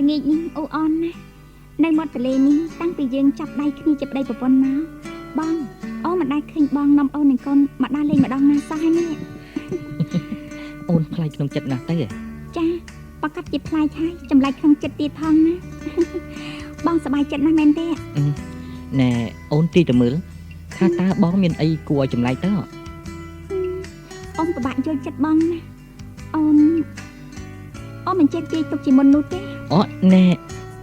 ល្ងាចនេះអូអនណាស់នៅមាត់ទន្លេនេះតាំងពីយើងចាប់ដៃគ្នាជាប្តីប្រពន្ធមកបងអូនមិនដែលឃើញបងនាំអូននិងកូនមកដើរលេងម្ដងណាសោះហើយនេះ អូនប្លែកក្នុងចិត្តណាស់ទៅហ៎ ចាប្រកាសជាប្លែកហើយចម្លែកក្នុងចិត្តទៀតផងណា បងសប្បាយចិត្តណាស់មែនទេ ណែអូនទីទៅមើលថាតើបងមានអីគួរឲ្យចម្លែកទៅ អូនពិបាកយល់ចិត្តបងណាអូនអូនមិនចេះទាយទុកជាមុននោះទេ អូណែ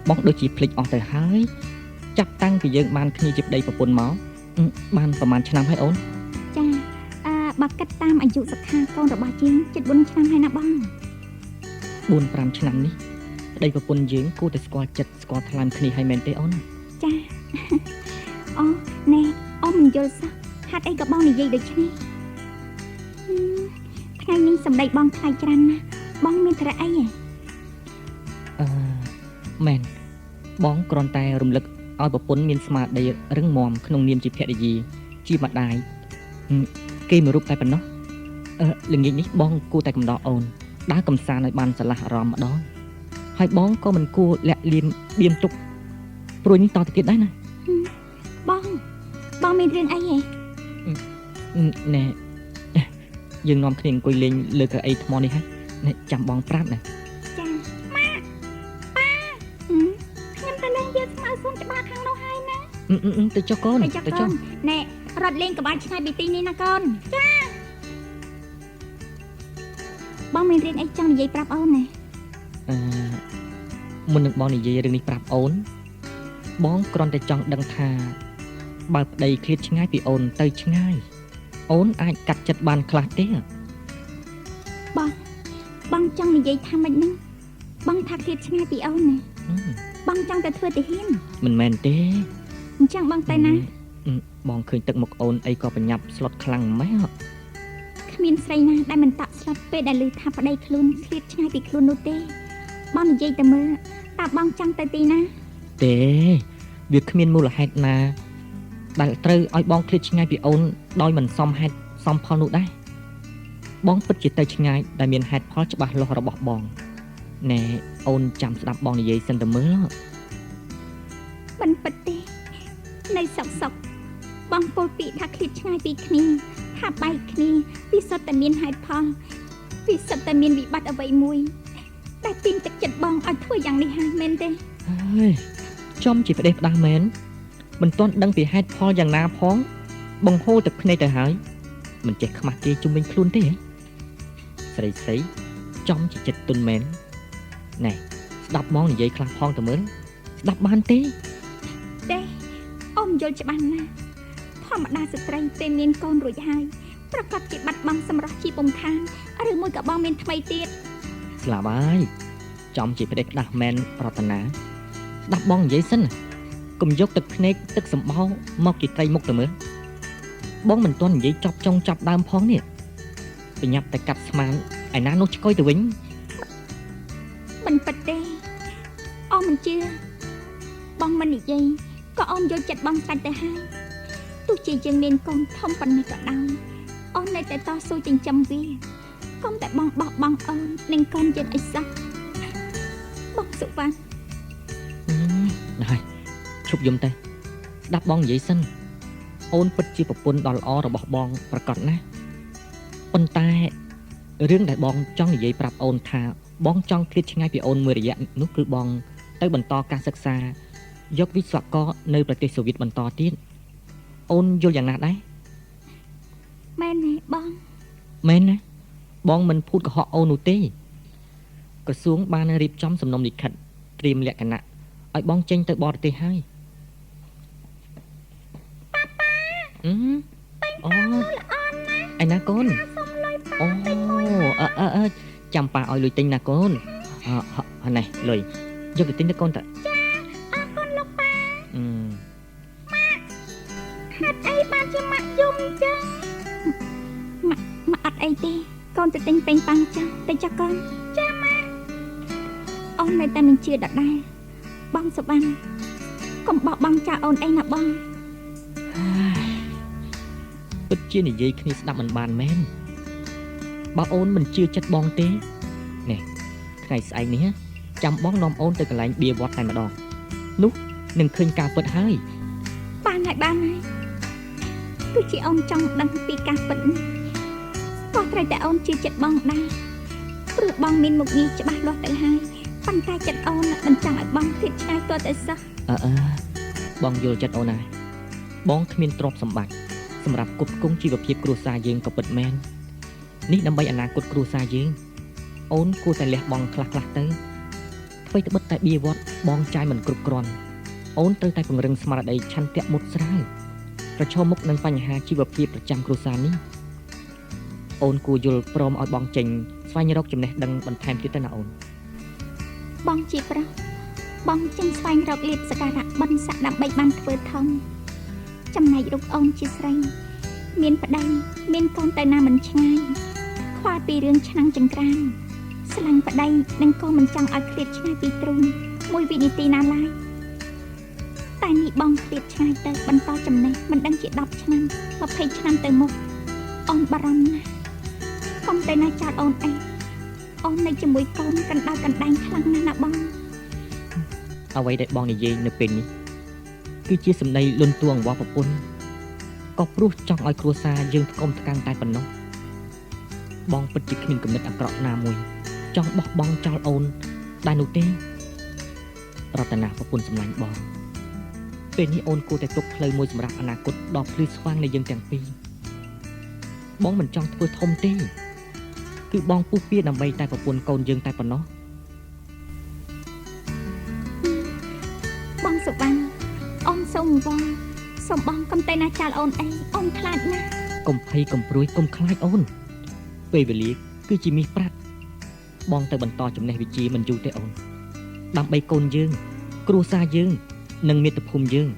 បងដូចជាភ្លេចអស់ទៅហើយចាប់តាំងពីយើងបានគ្នាជាប្តីប្រពន្ធមកបានប្រហែលឆ្នាំហើយអូន ចាអឺបើគិតតាមអាយុសក្ខាកូនរបស់ជាងជិត4ឆ្នាំហើយណាបង 4 5ឆ្នាំនេះប្តីប្រពន្ធយើងគួរតែស្គាល់ចិត្តស្គាល់ថ្លើមគ្នាហើយមែនទេអូន ចា អូណែអូនមិនយល់សោះហេតុអីក៏បងនិយាយដូច្នេះហឹមថ្ងៃនេះសម្ដីបងថ្លៃច្រើនណាស់បងមានធរៈអីហ៎ អឺមែនបងគ្រាន់តែរំលឹកឲ្យប្រពន្ធមានស្មារតីរឹងមាំក្នុងនាមជាភរិយាជាម្ដាយហឹមគេមួយរូបតែប៉ុណ្ណោះអឺល្ងាចនេះបងគួរតែកំដរអូនដើរកំសាន្តឲ្យបានស្រឡះអារម្មណ៍ម្ដងហើយបងក៏មិនគួរលាក់លៀមបៀមទុកព្រួយនេះតទៅទៀតដែរណា បងបងមានរឿងអីហ៎ អឺណែយើងនាំគ្នាអង្គុយលេងលើកៅអីថ្មនេះហើយណែចាំបងប្រាប់ណា ចាម៉ាក់ប៉ាហឹមខ្ញុំទៅលេងយកស្មៅសូមច្បារខាងនោះហើយណា អឺអឺអឺទៅចុះកូន ទៅចុះ ទៅចុះ កូនណែរត់លេងកុំឲ្យឆ្ងាយពីទីនេះណាកូនចាបងមានរឿងអីចង់និយាយប្រាប់អូនណា អឺមុននឹងបងនិយាយរឿងនេះប្រាប់អូន បងគ្រាន់តែចង់ដឹងថាបើប្តីឃ្លាតឆ្ងាយពីអូនទៅឆ្ងាយអូនអាចកាត់ចិត្តបានខ្លះទេ បងបងចង់និយាយថាម៉េចហ្នឹងបងថាឃ្លាតឆ្ងាយពីអូនណា ហឹម បងចង់តែធ្វើទាហាន មិនមែនទេ អញ្ចឹងបងទៅណា អឺបងឃើញទឹកមុខអូនអីក៏បញ្ញាប់ស្លុតខ្លាំងម៉េះ គ្មានស្រីណាដែលមិនតក់ស្លុតពេលដែលឮថាប្តីខ្លួនឃ្លាតឆ្ងាយពីខ្លួននោះទេបងនិយាយតែមើលតើបងចង់ទៅទីណា ទេវាគ្មានមូលហេតុណាដែលត្រូវឲ្យបងឃ្លាតឆ្ងាយពីអូនដោយមិនសមហេតុសមផលនោះដែរបងពិតជាទៅឆ្ងាយដែលមានហេតុផលច្បាស់លាស់របស់បងណែអូនចាំស្ដាប់បងនិយាយសិនទៅមើល មិនពិតទេនៅសុកសុកបងពោលពាក្យថាឃ្លាតឆ្ងាយពីគ្នាថាបែកគ្នាពីសុទ្ធតែមានហេតុផលពីសុទ្ធតែមានវិបត្តិអ្វីមួយដែលទាញទឹកចិត្តបងឲ្យធ្វើយ៉ាងនេះហើយមែនទេ ហើយចំជាផ្ដេសផ្ដាស់មែនមិនទាន់ដឹងពីហេតុផលយ៉ាងណាផង បង្ហូរទឹកភ្នែកទៅហើយមិនចេះខ្មាស់គេជុំវិញខ្លួនទេហ៎ស្រីស្រីចំជាចិត្តទុនមែនណែស្ដាប់មកនិយាយខ្លះផងទៅមើលស្ដាប់បានទេ ទេអូនយល់ច្បាស់ណាស់ធម្មតាស្ត្រីពេលមានកូនរួចហើយប្រកាសជាបាត់បង់សម្រស់ជាពំខានឬមួយក៏បងមានថ្មីទៀត ស្លាប់ហើយចំជាផ្ដេសផ្ដាស់មែនរតនាស្ដាប់បងនិយាយសិនណាកុំយកទឹកភ្នែកទឹកសម្បោរមកជាត្រីមុខទៅមើលបងមិនទាន់និយាយចប់ចុងចប់ដើមផងនេះបញ្ញាប់តែកាត់ស្មានឯណានោះឆ្កុយទៅវិញ មិនពិតទេអូនមិនជឿបងមិននិយាយក៏អូនយល់ចិត្តបងស្រេចទៅហើយទោះជាយើងមានកូនធំប៉ុណ្ណេះក៏ដោយអូននៅតែតស៊ូចិញ្ចឹមវាកុំតែបងបោះបង់អូននិងកូនយើងឲ្យសោះបងសុវណ្ណ អឺហើយឈប់យំទៅស្ដាប់បងនិយាយសិនអូនពិតជាប្រពន្ធដ៏ល្អរបស់បងប្រកាសណាស់ប៉ុន្តែរឿងដែលបងចង់និយាយប្រាប់អូនថាបងចង់ឃ្លាតឆ្ងាយពីអូនមួយរយៈនោះគឺបងទៅបន្តការសិក្សាយកវិស្វករនៅប្រទេសសូវៀតបន្តទៀតអូនយល់យ៉ាងណាដែរ មែនទេបង មែនណាបងមិនភូតកុហកអូននោះទេក្រសួងបានរៀបចំសំណុំលិខិតត្រៀមលក្ខណៈឲ្យបងចេញទៅបរទេសហើយប៉ាប៉ាអូឯណាកូនអូអើអើអើចាំប៉ាឲ្យលុយទិញណាកូនអហណេះលុយយកទៅទិញទៅកូនតើ អរគុណលោកប៉ា អឺ ហេតុអីបានជាម៉ាក់យំអញ្ចឹងម៉ាក់ម៉ាក់អត់អីទេកូនទៅទិញពេញប៉ាំងចាស់ទៅចាស់កូនចាម៉ាក់អូននៅតែមិនជឿដដែលបងសុវណ្ណកុំបោះបង់ចោលអូនអីណាបង ពិតជានិយាយគ្នាស្ដាប់មិនបានមែនបើអូនមិនជឿចិត្តបងទេនេះថ្ងៃស្អែកនេះណា ចាំបងនាំអូនទៅកន្លែងបៀវត្តតែម្ដងនោះនឹងឃើញការពិតហើយ បានហើយបានហើយទោះជាអូនចង់ដឹងពីការពិតនេះក៏ត្រូវតែអូនជឿចិត្តបងដែរព្រោះបងមានមុខងារច្បាស់លាស់ទៅហើយប៉ុន្តែចិត្តអូនមិនចង់ឲ្យបងឃ្លាតឆ្ងាយទាល់តែសោះ អើអើបងយល់ចិត្តអូនហើយបងគ្មានទ្រព្យសម្បត្តិសម្រាប់គ្រប់គ្រងជីវភាពគ្រួសារយើងក៏ពិតមែននេះដើម្បីអនាគតគ្រួសារយើងអូនគួរតែលះបង់ខ្លះៗទៅអ្វីត្បិតតែបៀវត្សបងចាយមិនគ្រប់គ្រាន់អូនត្រូវតែពង្រឹងស្មារតីឆន្ទៈមុតស្រាវប្រឈមមុខនឹងបញ្ហាជីវភាពប្រចាំគ្រួសារនេះអូនគួរយល់ព្រមឲ្យបងចេញស្វែងរកចំណេះដឹងបន្ថែមទៀតទៅណាអូន បងជាប្រុសបងចេញស្វែងរកលៀបសក្ការៈបុណ្យស័ក្តិដើម្បីបានធ្វើធំចំណែករូបអូនជាស្រីមានប្តីមានកូនទៅណាមិនឆ្ងាយខ្វល់ពីរឿងឆ្នាំងចង្ក្រានស្លាញ់ប្តីនិងកូនមិនចង់ឲ្យឃ្លាតឆ្ងាយពីទ្រូងមួយវិនាទីណាឡើយតែនេះបងឃ្លាតឆ្ងាយទៅបន្តចំណេះមិនដឹងជា10ឆ្នាំ20ឆ្នាំទៅមុខអូនបារម្ភណាស់កុំទៅណាចោលអូនអីអូននៅជាមួយកូនកណ្ដៅកណ្ដែងខ្លាំងណាស់ណាបង អ្វីដែលបងនិយាយនៅពេលនេះគឺជាសម្ដីលន់តួអង្វរប្រពន្ធក៏ព្រោះចង់ឲ្យគ្រួសារយើងថ្កុំថ្កើងតែប៉ុណ្ណោះបងពិតជាគ្មានគំនិតអាក្រក់ណាមួយចង់បោះបង់ចោលអូនដែរនោះទេរតនាប្រពន្ធសម្លាញ់បងពេលនេះអូនគួរតែទុកផ្លូវមួយសម្រាប់អនាគតដ៏ភ្លឺស្វាងនៃយើងទាំងពីរបងមិនចង់ធ្វើធំទេគឺបងពុះពៀដើម្បីតែប្រពន្ធកូនយើងតែប៉ុណ្ណោះ បងសុវណ្ណអូនសូមអង្វរសូមបងកុំទៅណាចោលអូនអីអូនខ្លាចណាស់ កុំភ័យកុំព្រួយកុំខ្លាចអូនពេលវេលាគឺជាមាសប្រាក់បងទៅបន្តចំណេះវិជ្ជាមិនយូរទេអូនដើម្បីកូនយើងគ្រួសារយើងនិងមាតុភូមិយើង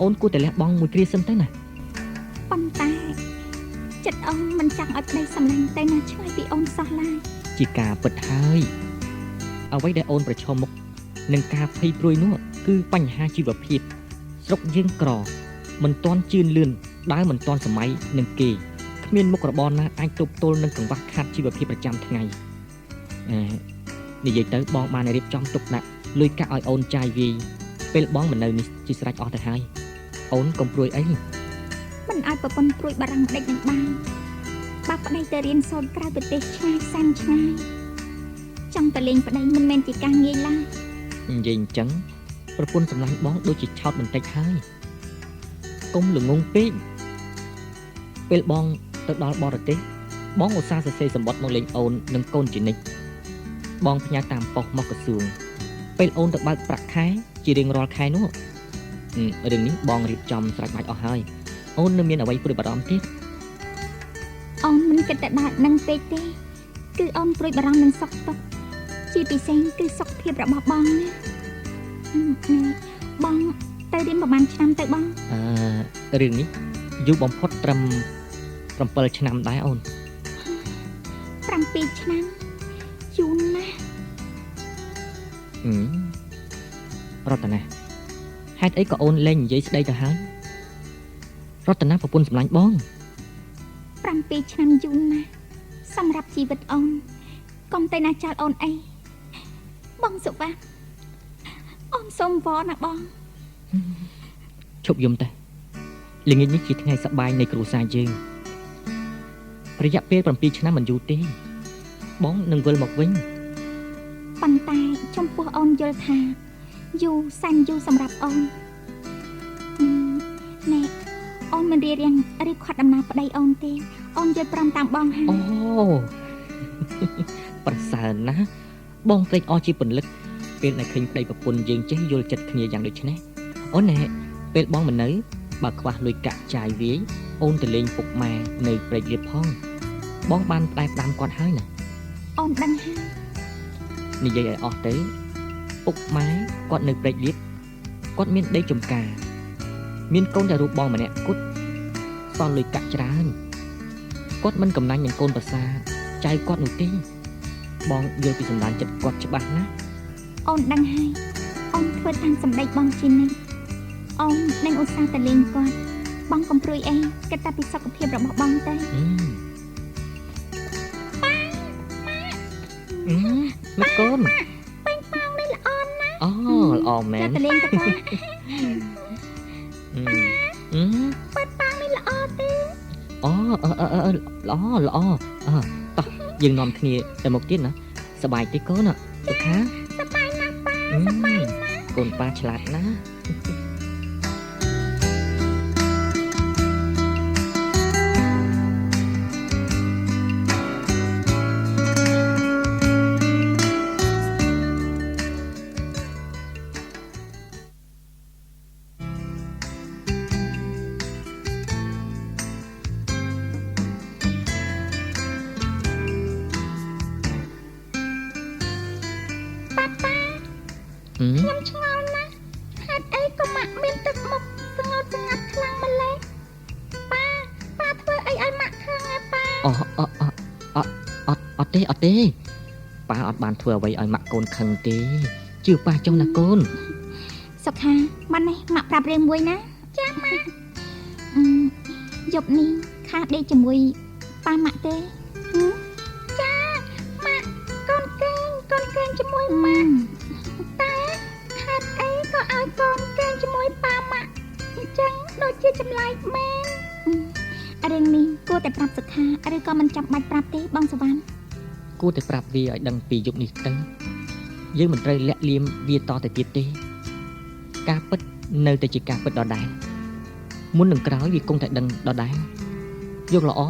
អូនគួរតែលះបង់មួយគ្រាសិនទៅណា ប៉ុន្តែចិត្តអូនមិនចង់ឲ្យប្តីសម្លាញ់ទៅណាឆ្ងាយពីអូនសោះឡើយ ជាការពិតហើយអ្វីដែលអូនប្រឈមមុខនឹងការភ័យព្រួយនោះគឺបញ្ហាជីវភាពស្រុកយើងក្រមិនទាន់ជឿនលឿនដើរមិនទាន់សម័យនឹងគេគ្មានមុខរបរណាអាចទប់ទល់នឹងកង្វះខាតជីវភាពប្រចាំថ្ងៃអឺនិយាយទៅបងបានរៀបចំទុកដាក់លុយកាក់ឲ្យអូនចាយវាយពេលបងមិននៅនេះជាស្រេចអស់ទៅហើយអូនកុំព្រួយអី មិនឲ្យប្រពន្ធព្រួយបារម្ភដេកនឹងបានបើប្តីទៅរៀនសូត្រក្រៅប្រទេសឆ្ងាយសែនឆ្ងាយចង់ទៅលេងប្តីមិនមែនជាការងាយឡើយ និយាយអញ្ចឹងប្រពន្ធសម្លាញ់បងដូចជាឆោតបន្តិចហើយកុំល្ងងពេកពេលបងទៅដល់បរទេសបងឧស្សាហ៍សរសេរសម្បត្តិមកលេងអូននិងកូនជានិច្ចបងផ្ញើតាមប៉ុស្តិ៍មកក្រសួងពេលអូនទៅបើកប្រាក់ខែជារៀងរាល់ខែនោះរឿងនេះបងរៀបចំស្រេចបាច់អស់ហើយអូននៅមានអ្វីព្រួយបារម្ភទៀត អូនមិនគិតតែដល់នឹងពេកទេគឺអូនព្រួយបារម្ភនឹងសុខទុក្ខជាពិសេសគឺសុខភាពរបស់បងណាណែបងទៅរៀនប្រហែលឆ្នាំទៅបង អឺរឿងនេះយូរបំផុតត្រឹម7ឆ្នាំដែរអូន 7ឆ្នាំយូរណាស់ រតនាហេតុអីក៏អូនលែងនិយាយស្ដីទៅហើយរតនាប្រពន្ធសម្លាញ់បង 7ឆ្នាំយូរណាស់សម្រាប់ជីវិតអូនកុំទៅណាចោលអូនអីបងសុវណ្ណអូនសូមវរណាបង ឈប់យំទៅល្ងាចនេះជាថ្ងៃសប្បាយនៃគ្រួសារយើងរយៈពេល7ឆ្នាំមិនយូរទេបងនឹងវិលមកវិញ ប៉ុន្តែចំពោះអូនយល់ថាយូរសែនយូរសម្រាប់អូនណែអូនមិនរារាំងឬខាត់ដំណើរប្តីអូនទេអូនយល់ព្រមតាមបងហើយ អូ ប្រសើរណាស់បងត្រេកអរជាពន្លឹកពេលដែលឃើញប្តីប្រពន្ធយើងចេះយល់ចិត្តគ្នាយ៉ាងដូចនេះអូនណែពេលបងមិននៅបើខ្វះលុយកាក់ចាយវាយអូនទៅលេងពុកម៉ែនៅព្រែកលៀបផងបងបានផ្ដែផ្ដាំគាត់ហើយណា អូនដឹងហើយ និយាយឲ្យអស់ទៅពុកម៉ែគាត់នៅព្រែកលៀបគាត់មានដីចំការមានកូនតែរូបបងម្នាក់គត់សល់លុយកាក់ច្រើនគាត់មិនកំណាញ់នឹងកូនប្រសាចៅគាត់នោះទេបងយល់ពីសម្ដានចិត្តគាត់ច្បាស់ណាស់ អូនដឹងហើយអូនធ្វើតាមសម្ដីបងជានិច្ចអូននឹងឧស្សាហ៍ទៅលេងគាត់បងកុំព្រួយអីគិតតែពីសុខភាពរបស់បងទៅ ម៉ែកូន ពេញ អូល្អមែ ចា ន តលេងតកូន អឺ ប៉ាប៉ានេះល្អទេ អូអឺអឺអឺល្អល្អអឺតោះយើងនាំគ្នាទៅមុខទៀតណាសប្បាយទេកូនសុខា សប្បាយណាស់ប៉ា សប្បាយណាស់កូនប៉ាឆ្លាតណាស់ ប៉ាប៉ា អឺ ខ្ញុំឆ្ងល់ណាស់ហេតុអីក៏ម៉ាក់មានទឹកមុខស្ងោតស្ងាត់ខ្លាំងម្ល៉េះប៉ាប៉ាធ្វើអីឲ្យម៉ាក់ខឹងឯប៉ា អូអអអអត់អត់ទេអត់ទេប៉ាអត់បានធ្វើអ្វីឲ្យម៉ាក់កូនខឹងទេជឿប៉ាចុះណាកូន សុខាម៉ានេះម៉ាក់ប្រាប់រឿងមួយណាចាម៉ាក់អឺយប់នេះខាដេកជាមួយប៉ាម៉ាក់ទេហឹមចាម៉ាក់កូនកេងកូនកេងជាមួយម៉ាក់តែហេតុអីក៏ឲ្យកូនកេងជាមួយប៉ាម៉ាក់អញ្ចឹងដូចជាចម្លែកមែនអឺរឿងនេះគួរតែប្រាប់សុខាឬក៏មិនចាំបាច់ប្រាប់ទេបងសវណ្ណ គួរតែប្រាប់វាឲ្យដឹងពីយប់នេះទៅយើងមិនត្រូវលាក់លៀមវាតទៅទៀតទេការពិតនៅតែជាការពិតដដែលមុននឹងក្រោយវាគង់តែដឹងដដែលយកល្អ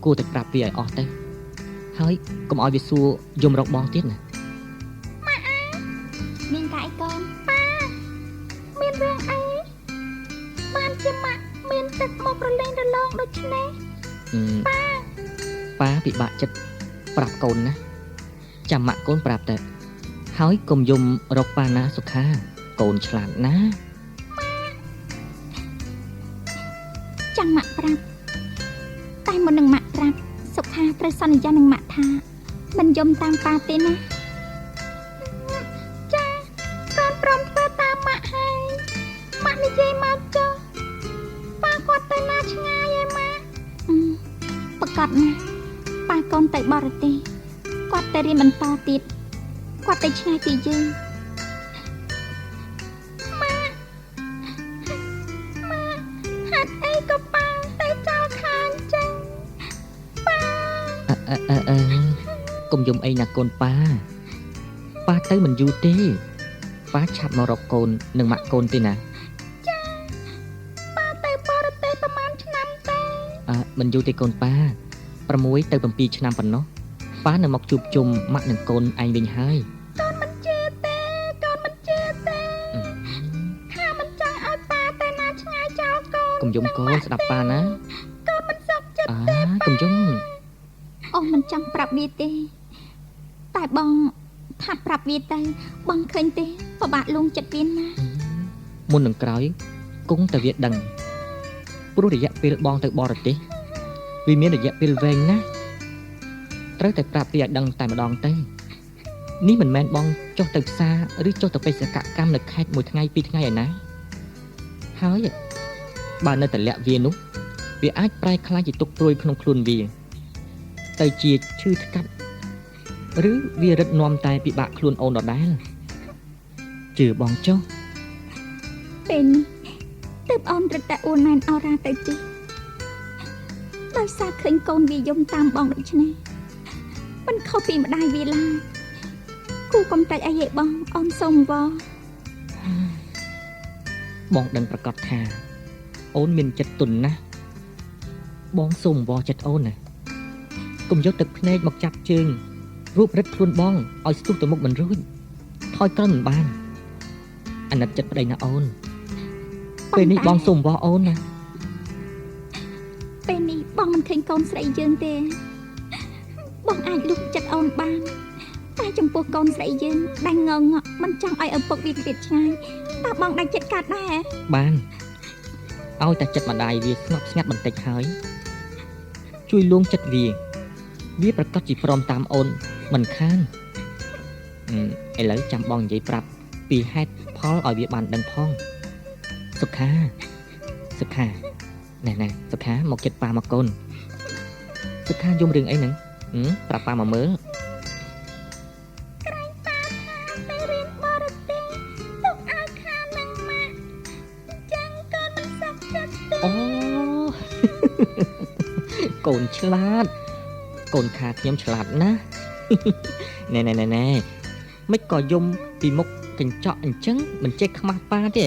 គួរតែប្រាប់វាឲ្យអស់ទៅហើយកុំឲ្យវាសួរយំរកបងទៀតណា មានតែអីកូនប៉ាមានរឿងអីបានជាម៉ាក់មានទឹកមករលែងរលងដូច្នេះ អឺប៉ាពិបាកចិត្តប្រាប់កូនណាចាំម៉ាក់កូនប្រាប់ទៅហើយកុំយំរកប៉ាណាសុខាកូនឆ្លាតណាស់ ចាំម៉ាក់ប្រាប់តែមុននឹងម៉ាក់ប្រាប់សុខាត្រូវសន្យានឹងម៉ាក់ថាមិនយំតាមប៉ាទេណាចាកូនព្រមធ្វើតាមម៉ាក់ហើយម៉ាក់និយាយមកចុះប៉ាគាត់ទៅណាឆ្ងាយឯម៉ាក់អឺប្រកាសណាស់ប៉ាកូនទៅបរទេសគាត់ទៅរៀនបន្តទៀតគាត់ទៅឆ្ងាយពីយើងម៉ាក់ម៉ាក់ហេតុអីក៏ប៉ាទៅចោលខាងចឹងប៉ា អឺអឺអឺកុំយំអីណាកូនប៉ាប៉ាទៅមិនយូរទេប៉ាឆាប់មករកកូននិងម៉ាក់កូនទេណា ចាប៉ាទៅបរទេសប្រហែលឆ្នាំទេ អើមិនយូរទេកូនប៉ា6ទៅ7ឆ្នាំប៉ុណ្ណោះប៉ានឹងមកជួបជុំម៉ាក់និងកូនឯងវិញហើយក ូនមិនជឿទេកូនមិនជឿទេ អឺ ខាមិនចង់ឲ្យប៉ាទៅណាឆ្ងាយចោលកូនក ុំយំកូនស្ដាប់ប៉ាណា កូនមិនសុខចិត្ត អើកុំយំ អូមិនចង់ប្រាប់វាទេតែបងថាប្រាប់វាទៅបងឃើញទេពិបាកលួងចិត្តវាណាស់ មុននឹងក្រោយគង់តែវាដឹងព្រោះរយៈពេលបងទៅបរទេសវាមានរយៈពេលវែងណាស់ត្រូវតែប្រាប់វាឲ្យដឹងតែម្ដងទៅនេះមិនមែនបងចុះទៅផ្សារឬចុះទៅបេសកកម្មនៅខេត្តមួយថ្ងៃពីរថ្ងៃឯណាហើយបើនៅតែលាក់វានោះវាអាចប្រែក្លាយជាទុកព្រួយក្នុងខ្លួនវាទៅជាឈឺថ្កាត់ឬវារឹតនាំតែពិបាកខ្លួនអូនដដែលជឿបងចុះ ពេលនេះទើបអូនរត់តែអួនណែនអរ៉ាទៅជិះដោយសារឃើញកូនវាយំតាមបងដូច្នេះមិនខុសពីម្ដាយវាឡើយគូកុំតែចអីឯបងអូនសូមវល់ បងដឹងប្រកាសថាអូនមានចិត្តទន់ណាស់បងសូមវល់ចិត្តអូនណាកុំយកទឹកភ្នែកមកចាប់ជើងរួបរឹតខ្លួនបងឲ្យស្ទុះទៅមុខមិនរួចថយក្រោយមិនបានអាណិតចិត្តប្តីណាអូនពេលនេះបងសូមវល់អូនណា ពេលនេះបងមិនឃើញកូនស្រីយើងទេបងអាចលុបចិត្តអូនបានតែចំពោះកូនស្រីយើងដែលងងក់មិនចង់ឲ្យឪពុកវាឃ្លាតឆ្ងាយតើបងដាច់ចិត្តកាត់ដែរ បានឲ្យតែចិត្តម្ដាយវាស្ងប់ស្ងាត់បន្តិចហើយជួយលួងចិត្តវាវាប្រកាសជាព្រមតាមអូនមិនខានឥឡូវចាំបងនិយាយប្រាប់ពីហេតុផលឲ្យវាបានដឹងផងសុខាសុខាណែណែសុខាមកចិត្តប៉ាមកកូនសុខាយំរឿងអីហ្នឹងប្រាប់ប៉ាមកមើល ក្រែងប៉ាថាទៅរៀនបរទេស កូនឆ្លាតកូនខាខ្ញុំឆ្លាតណាស់ណែណែណែណែមិនក៏យំពីមុខកញ្ចក់អញ្ចឹងមិនចេះខ្មាស់ប៉ាទេ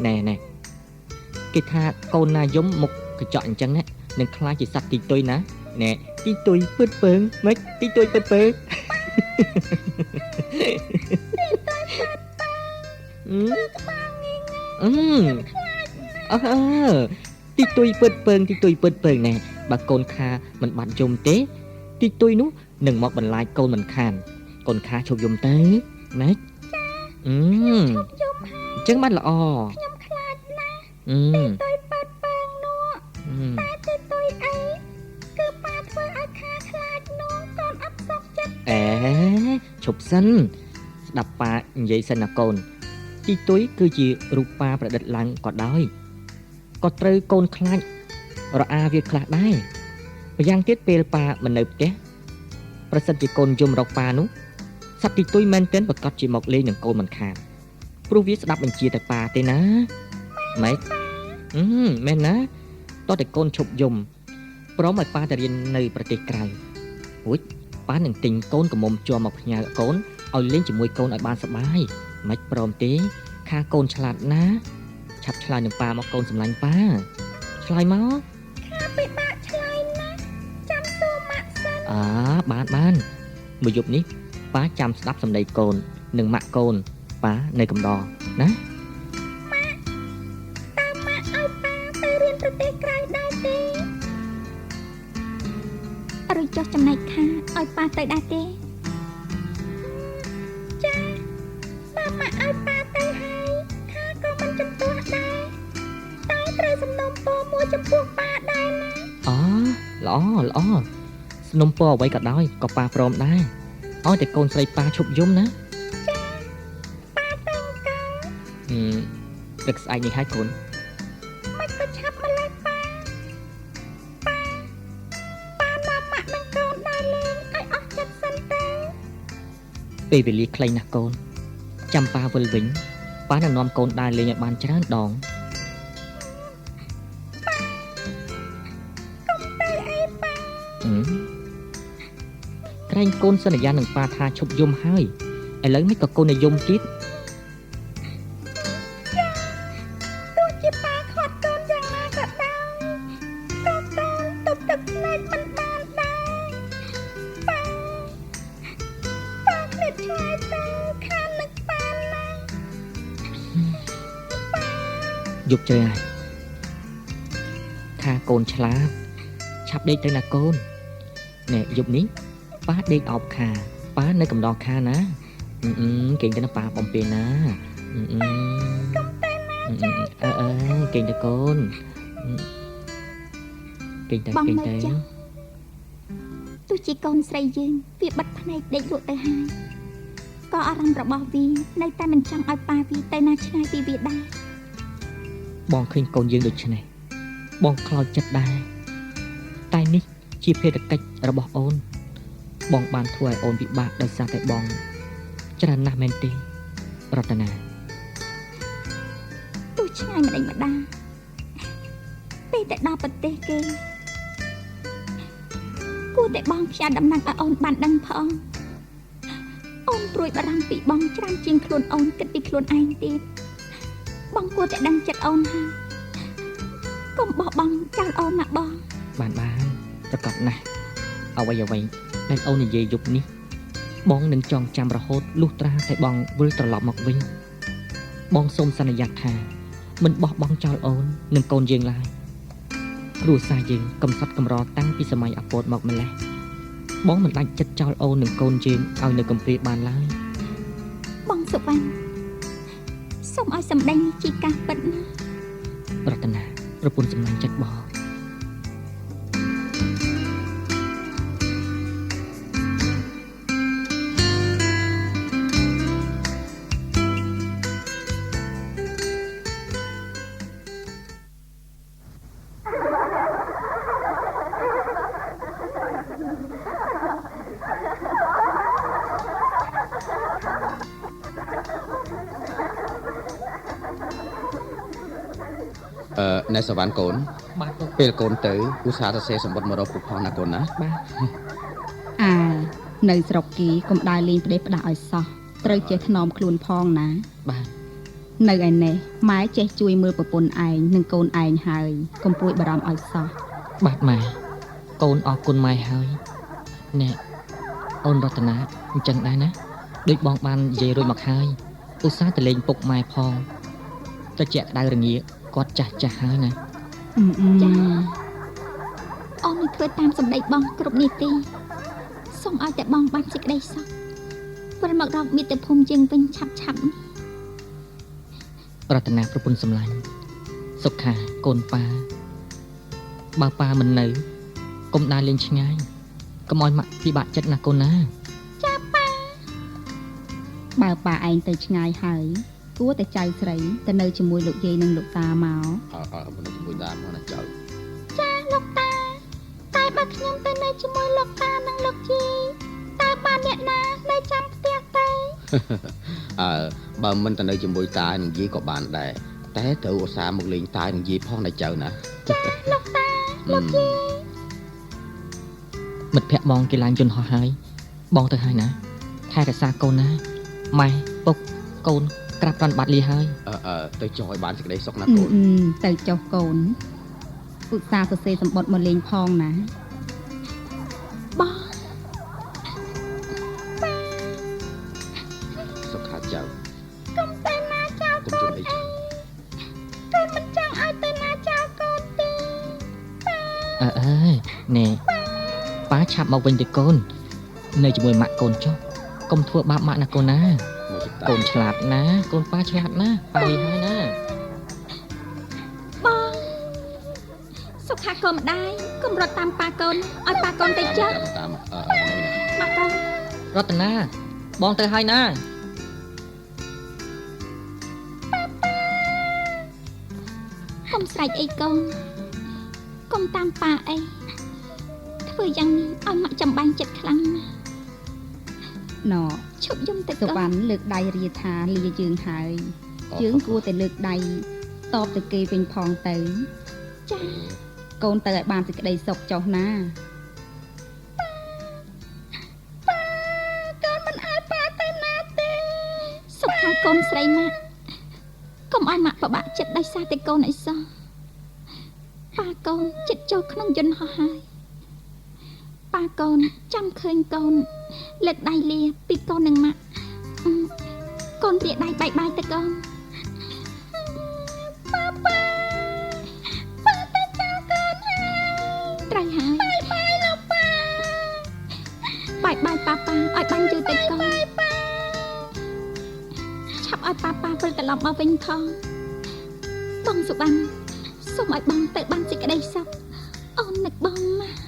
ណែណែគេថាកូនណាយំមុខកញ្ចក់អញ្ចឹងណានឹងខ្លាចជាសត្វទីទុយណាណែទីទុយពើពើងម៉េចទីទុយពើពើងអឺទីទុយពើពើងទីទុយពើពើងណែបើកូនខាមិនបាត់យំទេទីទុយនោះនឹងមកបន្លាចកូនមិនខានកូនខាឈប់យំទៅណាចាឈប់យំហើយអញ្ចឹងបានល្អខ្ញុំខ្លាចណាស់ទីទុយពើពើងនោះតែទីទុយអីគឺប៉ាធ្វើឲ្យខាខ្លាចនោះកូនអត់សុខចិត្តអេឈប់សិនស្ដាប់ប៉ានិយាយសិនណាកូនទីទុយគឺជារូបប៉ាប្រឌិតឡើងក៏ដោយក៏ត្រូវកូនខ្លាចរអាវាខ្លះដែរម្យ៉ាងទៀតពេលប៉ាមិននៅផ្ទះប្រសិនជាកូនយំរកប៉ានោះសត្វទីទុយមែនទែនប្រកាសជាមកលេងនឹងកូនមិនខានព្រោះវាស្ដាប់បញ្ជាតែប៉ាទេណាម៉េចមែនណាតោះតែកូនឈប់យំព្រមឲ្យប៉ាទៅរៀននៅប្រទេសក្រៅរួចប៉ានឹងទិញកូនក្រមុំជាប់មកផ្ញើកូនឲ្យលេងជាមួយកូនឲ្យបានសប្បាយមិនព្រមទេខាកូនឆ្លាតណាឆាប់ឆ្លើយនឹងប៉ាមកកូនសម្លាញ់ប៉ាឆ្លើយមកខាពិបាកឆ្លើយណាស់ចាំសួរម៉ាក់សិនអើបានបានមួយយប់នេះប៉ាចាំស្ដាប់សម្ដីកូននិងម៉ាក់កូនប៉ានៅកំដរណាម៉ាក់តើម៉ាក់ឲ្យប៉ាទៅរៀនប្រទេសក្រៅដែរទេឬចុះចំណែកខាឲ្យប៉ាទៅដែរទេចាបើម៉ាក់ឲ្យប៉ាទៅហើយខាក៏មិនចំទាស់ដែរតែត្រូវសំណូមពរមួយចំពោះប៉ាដែរណាអូល្អល្អសំណូមពរអ្វីក៏ដោយក៏ប៉ាព្រមដែរឲ្យតែកូនស្រីប៉ាឈប់យំណាចាប៉ាទៅកាព្រឹកស្អែកនេះហើយកូនមិនក៏ឆាប់ម្ល៉េះប៉ាប៉ាប៉ានាំម៉ាក់និងកូនដើរលេងឲ្យអស់ចិត្តសិនទៅពេលវេលាខ្លីណាស់កូនចាំប៉ាវិលវិញប៉ានឹងនាំកូនដើរលេងឲ្យបានច្រើនដងប៉ាកុំទៅអីប៉ាក្រែងកូនសន្យានឹងប៉ាថាឈប់យំហើយឥឡូវនេះក៏កូននិយមទៀតចាទោះជាប៉ាខាត់កូនយ៉ាងណាក៏ដោយក៏កូនទប់ទឹកភ្នែកមិនបានដែរប៉ាប៉ាឃ្លាតឆ្ងាយទៅខាននឹកប៉ាណាស់ប៉ាយប់ជ្រៅហើយខាកូនឆ្លាតឆាប់ដេកទៅណាកូនណែយប់នេះប៉ាដេកអោបខាប៉ានៅកំដរខាណាគេងទៅណាប៉ាបំពេណាកុំទៅណាចាអើគេងទៅកូនគេងទៅគេងទៅទោះជាកូនស្រីយើងវាបិទភ្នែកដេកលក់ទៅហើយក៏អារម្មណ៍របស់វានៅតែមិនចង់ឲ្យប៉ាវាទៅណាឆ្ងាយពីវាដែរបងឃើញកូនយើងដូចនេះបងខ្លោចចិត្តដែរតែនេះជាភារកិច្ចរបស់អូនបងបានធ្វើឲ្យអូនពិបាកដោយសារតែបងច្រើនណាស់មែនទេរតនាទោះឆ្ងាយម្ដេចម្ដាពេលតែដល់ប្រទេសគេគួរតែបងផ្ញើដំណឹងឲ្យអូនបានដឹងផងអូនព្រួយបារម្ភពីបងច្រើនជាងខ្លួនអូនគិតពីខ្លួនឯងទៀតបងគួរតែដឹងចិត្តអូនហើយកុំបោះបង់ចោលអូនណាបងបានបានប្រកាសណាស់អ្វីអ្វីដែលអូននិយាយយប់នេះបងនឹងចងចាំរហូតលុះត្រាតែបងវិលត្រឡប់មកវិញបងសូមសន្យាថាមិនបោះបង់ចោលអូននិងកូនយើងឡើយគ្រួសារយើងកំសត់កម្រតាំងពីសម័យអាពតមកម្លេះបងមិនដាច់ចិត្តចោលអូននិងកូនយើងឲ្យនៅកំព្រាបានឡើយបងសុវណ្ណសូមឲ្យសម្ដែងនេះជាការពិតណារតនាប្រពន្ធសម្លាញ់ចិត្តបង ណែសវណ្ណកូន បាទលោក ពេលកូនទៅឧស្សាហ៍សរសេរសម្បត្តិមករកពុកផងណាកូនណា បាទ អើនៅស្រុកគីកុំដើរលេងផ្ដេសផ្ដាស់ឲ្យសោះត្រូវចេះថ្នមខ្លួនផងណា បាទ នៅឯនេះម៉ែចេះជួយមើលប្រពន្ធឯងនិងកូនឯងហើយកុំព្រួយបារម្ភឲ្យសោះ បាទម៉ែកូនអរគុណម៉ែហើយណែអូនរតនាអញ្ចឹងដែរណាដូចបងបាននិយាយរួចមកហើយឧស្សាហ៍ទៅលេងពុកម៉ែផងត្រជាក់ក្តៅរងាគាត់ចាស់ចាស់ហើយណា ចាអូននឹងធ្វើតាមសម្ដីបងគ្រប់នីតិសូមឲ្យតែបងបានសេចក្តីសុខវិលមករកមាតុភូមិយើងវិញឆាប់ឆាប់នេះ រតនាប្រពន្ធសម្លាញ់សុខាកូនប៉ាបើប៉ាមិននៅកុំដើរលេងឆ្ងាយកុំឲ្យម៉ាក់ពិបាកចិត្តណាកូនណា ចាប៉ា បើប៉ាឯងទៅឆ្ងាយហើយគួរតែចៅស្រីទៅនៅជាមួយលោកយាយនិងលោកតាមក អើអើនៅជាមួយតាមកណាចៅ ចាលោកតាតែបើខ្ញុំទៅនៅជាមួយលោកតានិងលោកយាយតើបានអ្នកណានៅចាំផ្ទះទៅ អើបើមិនទៅនៅជាមួយតានិងយាយក៏បានដែរតែត្រូវឧស្សាហ៍មកលេងតានិងយាយផងណាចៅណា ចាលោកតាលោកយាយ មិត្តភក្តិបងគេឡើងយន្តហោះហើយបងទៅហើយណាថែរក្សាកូនណាម៉ែពុកកូនក្រាបរន់បាត់លីហើយ អើទៅចុះឲ្យបានសេចក្តីសុខណាកូន ទៅចុះកូនឧស្សាហ៍សរសេរសម្បត្តិមកលេងផងណា បង សុខាចៅ កុំទៅណាចោល កុំ កូន ជន់អី អីកូនមិនចង់ឲ្យទៅណាចោលកូនទេ អើអើយណែប៉ាឆាប់មកវិញទៅកូននៅជាមួយម៉ាក់កូនចុះកុំធ្វើបាបម៉ាក់ណាកូនណា មកជិះតា កូនឆ្លាតណាកូនប៉ាឆ្លាតណាប៉ាលីហើយណា បងសុខាកូនម្ដាយកុំរត់តាមប៉ាកូនឲ្យប៉ាកូនទៅចុះ តាមអើ ម៉ាក់កូន រតនាបងទៅហើយណា កុំស្រែកអីកូនកុំតាមប៉ាអីធ្វើយ៉ាងនេះឲ្យម៉ាក់ចំបាញ់ចិត្តខ្លាំងណាស់ ណ ឈប់យំទៅ សុ កូន វណ្ណលើកដៃរាថាលាយើងហើយយើងគួរតែលើកដៃតបទៅគេវិញផងទៅ ចា កូនទៅឲ្យបានសេចក្តីសុខចុះណា ប៉ាកូនមិនឲ្យប៉ាទៅណាទេសុខាកូនស្រីម៉ាក់កុំឲ្យម៉ាក់ពិបាកចិត្តដោយសារតែកូនអីសោះប៉ាកូនចិត្តចូលក្នុងយន្តហោះហើយប៉ាកូនចាំឃើញកូនលើកដៃលាពីកូននិងម៉ាក់កូនរាដៃបាយបាយទៅកូនប៉ាប៉ាប៉ាទៅចោលកូនហើយត្រូវហើយបាយបាយលោកប៉ាបាយបាយប៉ាប៉ាឲ្យបានយូរទៅកូនប៉ាឆាប់ឲ្យប៉ាប៉ាវិលត្រឡប់មកវិញផងបងសុវណ្ណសូមឲ្យបងទៅបានសេចក្តីសុខអូននឹកបងណាស់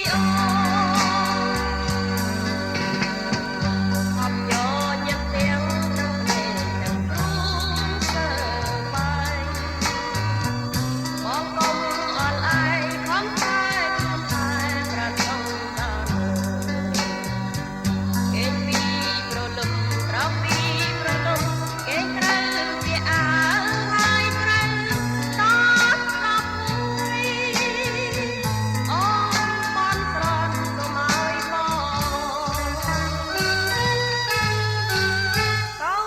អូនខំញញឹមទាំងទឹកភ្នែកទាំងទ្រូងសើបាយបងកុំអល់ឯងខំតែខំតែប្រាថ្នាតាគេពីព្រលឹមក្រោកពីព្រលឹមគេត្រូវជាអើហើយត្រូវតស្លាប់មួយអូនបនស្រន់សូមឲ្យបងកុំ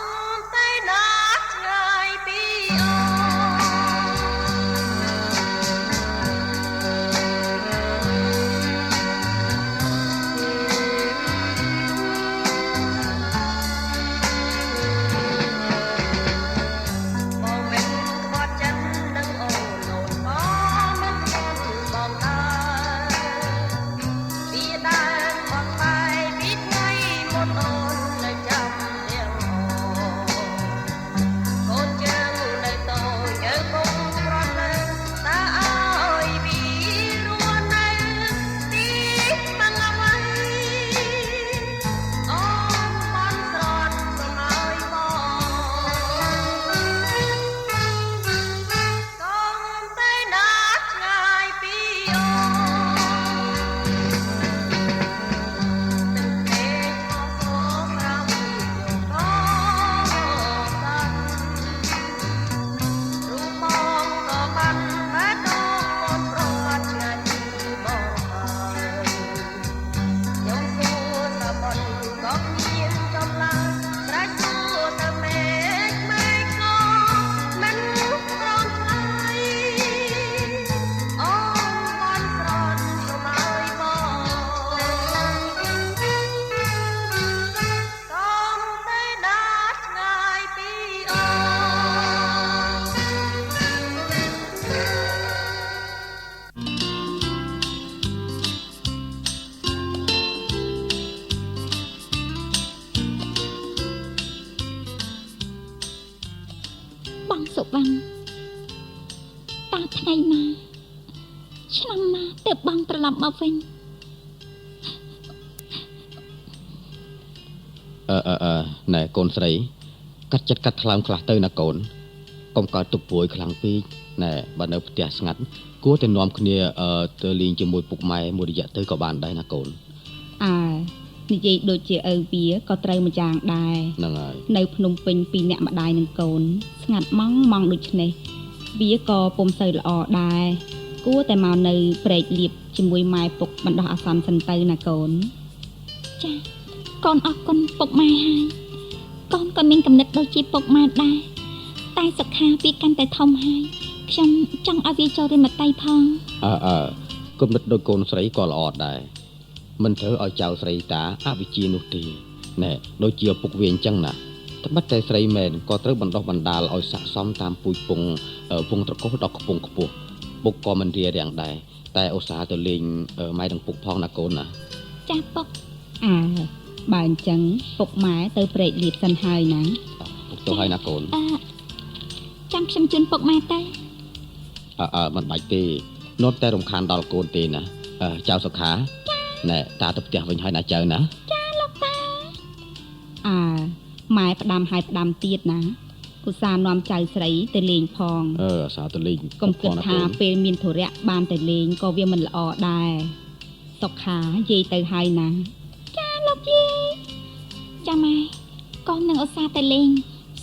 ទៅណាឆ្ងាយពីអូនបងមិនក្បត់ចិននឹងអូនអូនក៏មិនក្បត់បងដែរពីដើមបងបែពីថ្ងៃមុនអូននៅចាំទាំងអូនកូនជើងនៅតូចឪពុកប្រត់លើតើឲ្យពីរស់នៅទីមងអ្វីអូនបនស្រន់សូមឲ្យបងកុំទៅណាឆ្ងាយពីអូនទឹកភ្នែកមកសក្រោមយកក៏កាន់រូបបងក៏បានបេះដូងកូនប្រត់ឆ្ងាយពីបងហើយខ្ញុំសួរសបនក៏គ្មានចម្លើយស្រែកសួរទៅមេឃមេឃក៏មិនព្រមឆ្លើយអូនបនស្រន់សូមឲ្យបងកុំទៅណាឆ្ងាយពីអូន បងសុវណ្ណតើថ្ងៃណាឆ្នាំណាទើបបងត្រឡប់មកវិញ អឺអឺអឺណែកូនស្រីកាត់ចិត្តកាត់ថ្លើមខ្លះទៅណាកូន កុំកើតទុកព្រួយខ្លាំងពេកណែបើនៅផ្ទះស្ងាត់គួរតែនាំគ្នាអឺទៅលេងជាមួយពុកម៉ែមួយរយៈទៅក៏បានដែរណាកូន អើនិយាយដូចជាឪវាក៏ត្រូវម្យ៉ាងដែរ ហ្នឹងហើយ នៅភ្នំពេញពីរអ្នកម្ដាយនិងកូន ស្ងាត់ម៉ងម៉ងដូចនេះវាក៏ពុំសូវល្អដែរគួរតែមកនៅព្រែកលៀបជាមួយម៉ែពុកបណ្ដោះអាសន្នសិនទៅណាកូន ចាកូនអរគុណពុកម៉ែហើយកូនក៏មានកំណត់ដូចជាពុកម៉ែដែរតែសុខាវាកាន់តែធំហើយខ្ញុំចង់ឲ្យវាចូលរៀនមត្តេយ្យផង អើអើគំនិតដូចកូនស្រីក៏ល្អដែរមិនត្រូវឲ្យចៅស្រីតាអវិជ្ជានោះទេណែដូចជាឪពុកវាអញ្ចឹងណាត្បិតតែស្រីមែនក៏ត្រូវបណ្ដោះបណ្ដាលឲ្យស័ក្តិសមតាមពូជពងពងត្រកោសដល់ខ្ពង់ខ្ពស់ពុកក៏មិនរារាំងដែរតែឧស្សាហ៍ទៅលេងម៉ែនិងពុកផងណាកូនណា ចាពុក អើបើអញ្ចឹងពុកម៉ែទៅព្រែកលៀបសិនហើយណា ពុកទៅហើយណាកូន អឺចាំខ្ញុំជូនពុកម៉ែទៅ អើអើមិនបាច់ទេនាំតែរំខានដល់កូនទេណាអើចៅសុខាណែតាទៅផ្ទះវិញហើយណាចៅណា អើម៉ែផ្ដាំហើយផ្ដាំទៀតណាឧស្សាហ៍នាំចៅស្រីទៅលេងផង អឺអាសាទៅលេង កុំគិតថាពេលមានធុរៈបានទៅលេងក៏វាមិនល្អដែរសុខាយាយទៅហើយណា លោកយាយចាម៉ែកូននឹងឧស្សាហ៍ទៅលេង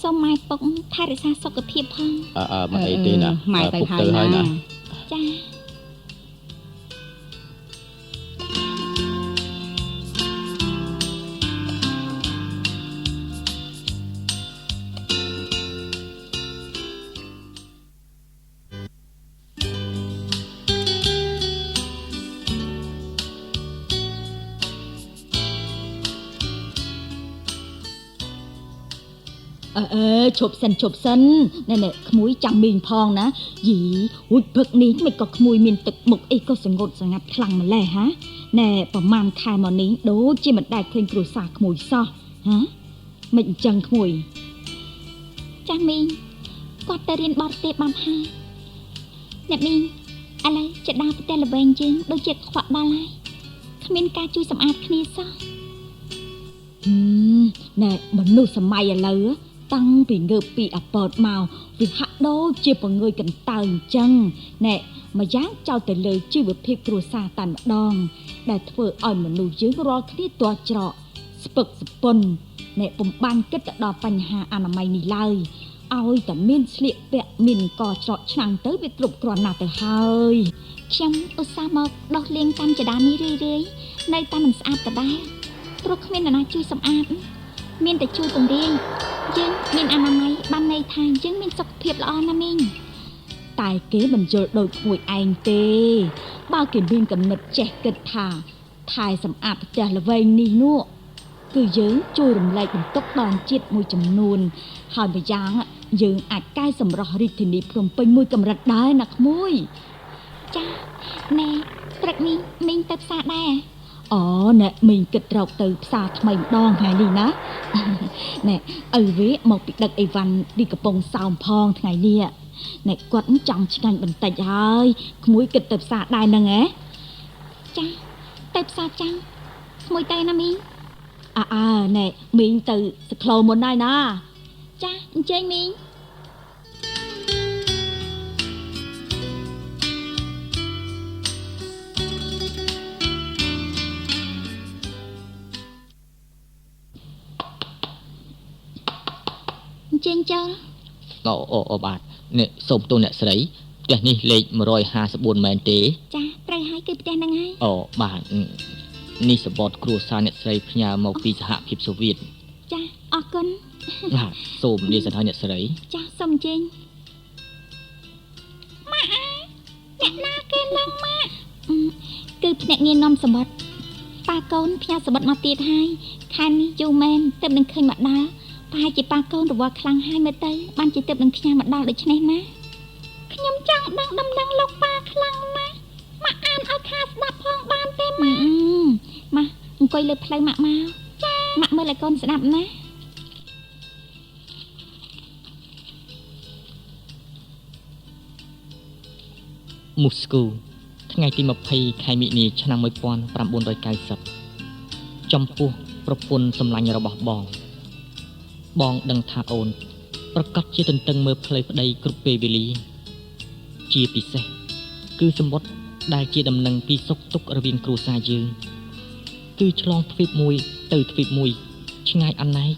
សូមម៉ែពុកថែរក្សាសុខភាពផង អើអើមិនអីទេណា ម៉ែទៅ ពុក ហើយ ណា ទៅហើយណា ចា អើអើឈប់សិនឈប់សិនណែណែក្មួយចាំមីងផងណាយីរួចព្រឹកនេះមិនក៏ក្មួយមានទឹកមុខអីក៏សងត់សងាត់ខ្លាំងម្ល៉េះហាណែប្រហែលខែមកនេះដូចជាមិនដែលឃើញគ្រួសារក្មួយសោះហាមិនអញ្ចឹងក្មួយ ចាមីងគាត់ទៅរៀនបរទេសបានហើយអ្នកមីងឥឡូវចដាប្រទេសល្វែងយើងដូចជាខ្វាក់ដល់ហើយ គ្មានការជួយសម្អាតគ្នាសោះ ណែមនុស្សសម័យឥឡូវតាំងពីងើបពីអាពតមកវាហាក់ដូចជាពងើយកន្តើអញ្ចឹងណែម្យ៉ាងចោលទៅលើជីវភាពគ្រួសារតែម្ដង ដែលធ្វើឲ្យមនុស្សយើងរាល់គ្នាទាល់ច្រកស្ពឹកស្ពន់ណែពុំបានគិតទៅដល់បញ្ហាអនាម័យនេះឡើយឲ្យតែមានស្លៀកពាក់មានកច្រកឆ្នាំងទៅវាគ្រប់គ្រាន់ណាស់ទៅហើយ ខ្ញុំឧស្សាហ៍មកដោះលាងតាមចដាននេះរឿយៗនៅតែមិនស្អាតដដែលព្រោះគ្មាននរណាជួយសម្អាតមានតែជួយពង្រាយយើងមានអនាម័យបានន័យថាយើងមានសុខភាពល្អណាស់មីង តែគេមិនយល់ដូចក្មួយឯងទេបើគេមានកំណត់ចេះគិតថាថែសម្អាតផ្ទះល្វែងនេះនោះគឺយើងជួយរំលែកបន្ទុកដល់ជាតិមួយចំនួនហើយម្យ៉ាងយើងអាចកែសម្រស់រាជធានីភ្នំពេញមួយកម្រិតដែរណាក្មួយ ចាណែព្រឹកនេះមីងទៅផ្សារដែរ អូណែមីងគិតរកទៅផ្សារថ្មីម្ដងថ្ងៃនេះណាណែឪវាមកពីដឹកអីវ៉ាន់ពីកំពង់សោមផងថ្ងៃនេះណែគាត់ចង់ឆ្ងាញ់បន្តិចហើយក្មួយគិតទៅផ្សារដែរហ្នឹងហ៎ ចាទៅផ្សារចាំងក្មួយទៅណាមីង អើអើណែមីងទៅសក្លោមុនហើយណា ចាអញ្ជើញមីងអញ្ជើញចូល អូអូអូបាទនេះសូមទោសអ្នកស្រីផ្ទះនេះលេខ154មែនទេ ចាត្រូវហើយគឺផ្ទះហ្នឹងហើយ អូបាទនេះសបត់គ្រួសារអ្នកស្រីផ្ញើមកពីសហភាពសូវៀត ចាអរគុណ បាទសូមលាសិនហើយអ្នកស្រី ចាសូមអញ្ជើញម៉ាក់អ្នកណាគេឡើងម៉ាក់គឺភ្នាក់ងារនាំសម្បត្តិប៉ាកូនផ្ញើសម្បត្តិមកទៀតហើយខែនេះយូរមែនទើបនឹងឃើញមកដល់ប្រហែលជាប៉ាកូនរវល់ខ្លាំងហើយមើលទៅបានជាទើបនឹងផ្ញើមកដល់ដូច្នេះណាខ្ញុំចង់ដឹងដំណឹងលោកប៉ាខ្លាំងណាស់ម៉ាក់អានឲ្យខាស្ដាប់ផងបានទេម៉ាក់ម៉ាក់អង្គុយលើផ្លូវម៉ាក់មកចាម៉ាក់មើលឲ្យកូនស្ដាប់ណា មូស្គូថ្ងៃទី20ខែមិនិនាឆ្នាំ1990ចំពោះប្រពន្ធសម្លាញ់របស់បងបងដឹងថាអូនប្រកាសជាទន្ទឹងមើលផ្លូវប្តីគ្រប់ពេលវេលាជាពិសេសគឺសម្បត្តិដែលជាដំណឹងពីសុខទុក្ខរវាងគ្រួសារយើងគឺឆ្លងទ្វីបមួយទៅទ្វីបមួយឆ្ងាយអណែក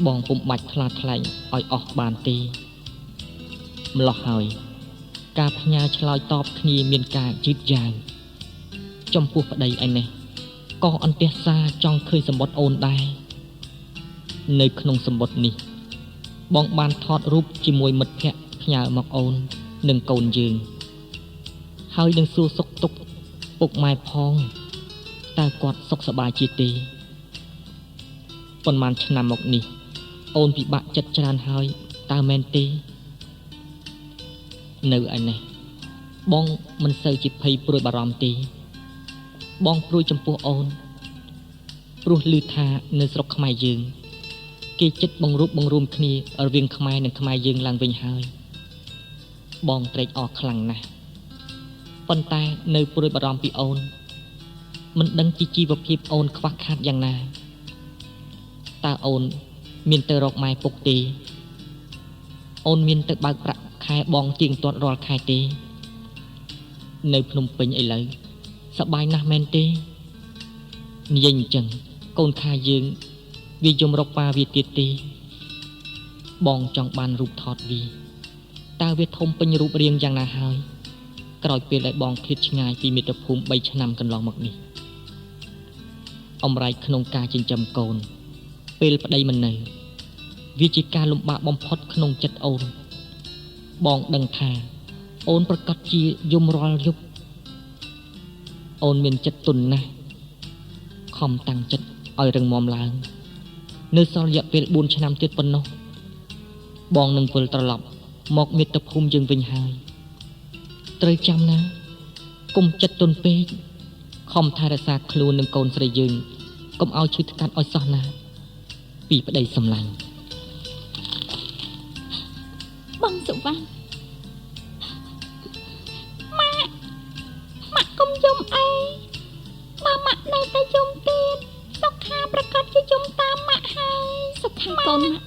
បងពុំបាច់ថ្លាថ្លែងឲ្យអស់បានទេម្លោះហើយការផ្ញើឆ្លើយតបគ្នាមានការយឺតយ៉ាវចំពោះប្តីឯនេះក៏អន្ទះសារចង់ឃើញសម្បត្តិអូនដែរនៅក្នុងសម្បត្តិនេះបងបានថតរូបជាមួយមិត្តភ័ក្តិផ្ញើមកអូននិងកូនយើងហើយនឹងសួរសុខទុក្ខពុកម៉ែផងតើគាត់សុខសប្បាយជាទេប៉ុន្មានឆ្នាំមកនេះអូនពិបាកចិត្តច្រើនហើយតើមែនទេនៅឯនេះបងមិនសូវជាភ័យព្រួយបារម្ភទេបងព្រួយចំពោះអូនព្រោះឮថានៅស្រុកខ្មែរយើងគេចិត្តបង្រួបបង្រួមគ្នារវាងខ្មែរនិងខ្មែរយើងឡើងវិញហើយបងត្រេកអរខ្លាំងណាស់ប៉ុន្តែនៅព្រួយបារម្ភពីអូនមិនដឹងជាជីវភាពអូនខ្វះខាតយ៉ាងណាតើអូនមានទៅរកម៉ែពុកទេអូនមានទៅបើកប្រាក់ខែបងទៀងទាត់រាល់ខែទេនៅភ្នំពេញឥឡូវសប្បាយណាស់មែនទេនិយាយអញ្ចឹងកូនខាយើងវាយំរកប៉ាវាទៀតទេបងចង់បានរូបថតវាតើវាធំពេញរូបរាងយ៉ាងណាហើយក្រោយពេលដែលបងឃ្លាតឆ្ងាយពីមាតុភូមិ3ឆ្នាំកន្លងមកនេះអំរែកក្នុងការចិញ្ចឹមកូនពេលប្តីមិននៅវាជាការលំបាកបំផុតក្នុងចិត្តអូនបងដឹងថាអូនប្រកាសជាយំរាល់យប់អូនមានចិត្តទន់ណាស់ខំតាំងចិត្តឲ្យរឹងមាំឡើងនៅសល់រយៈពេល4ឆ្នាំទៀតប៉ុណ្ណោះបងនឹងវិលត្រឡប់មកមាតុភូមិយើងវិញហើយត្រូវចាំណាកុំចិត្តទន់ពេកខំថែរក្សាខ្លួននិងកូនស្រីយើងកុំឲ្យឈឺថ្កាត់ឲ្យសោះណាពីប្តីសម្លាញ់ បងសុវណ្ណម៉ាក់ម៉ាក់កុំយំអី កូនម៉ាក់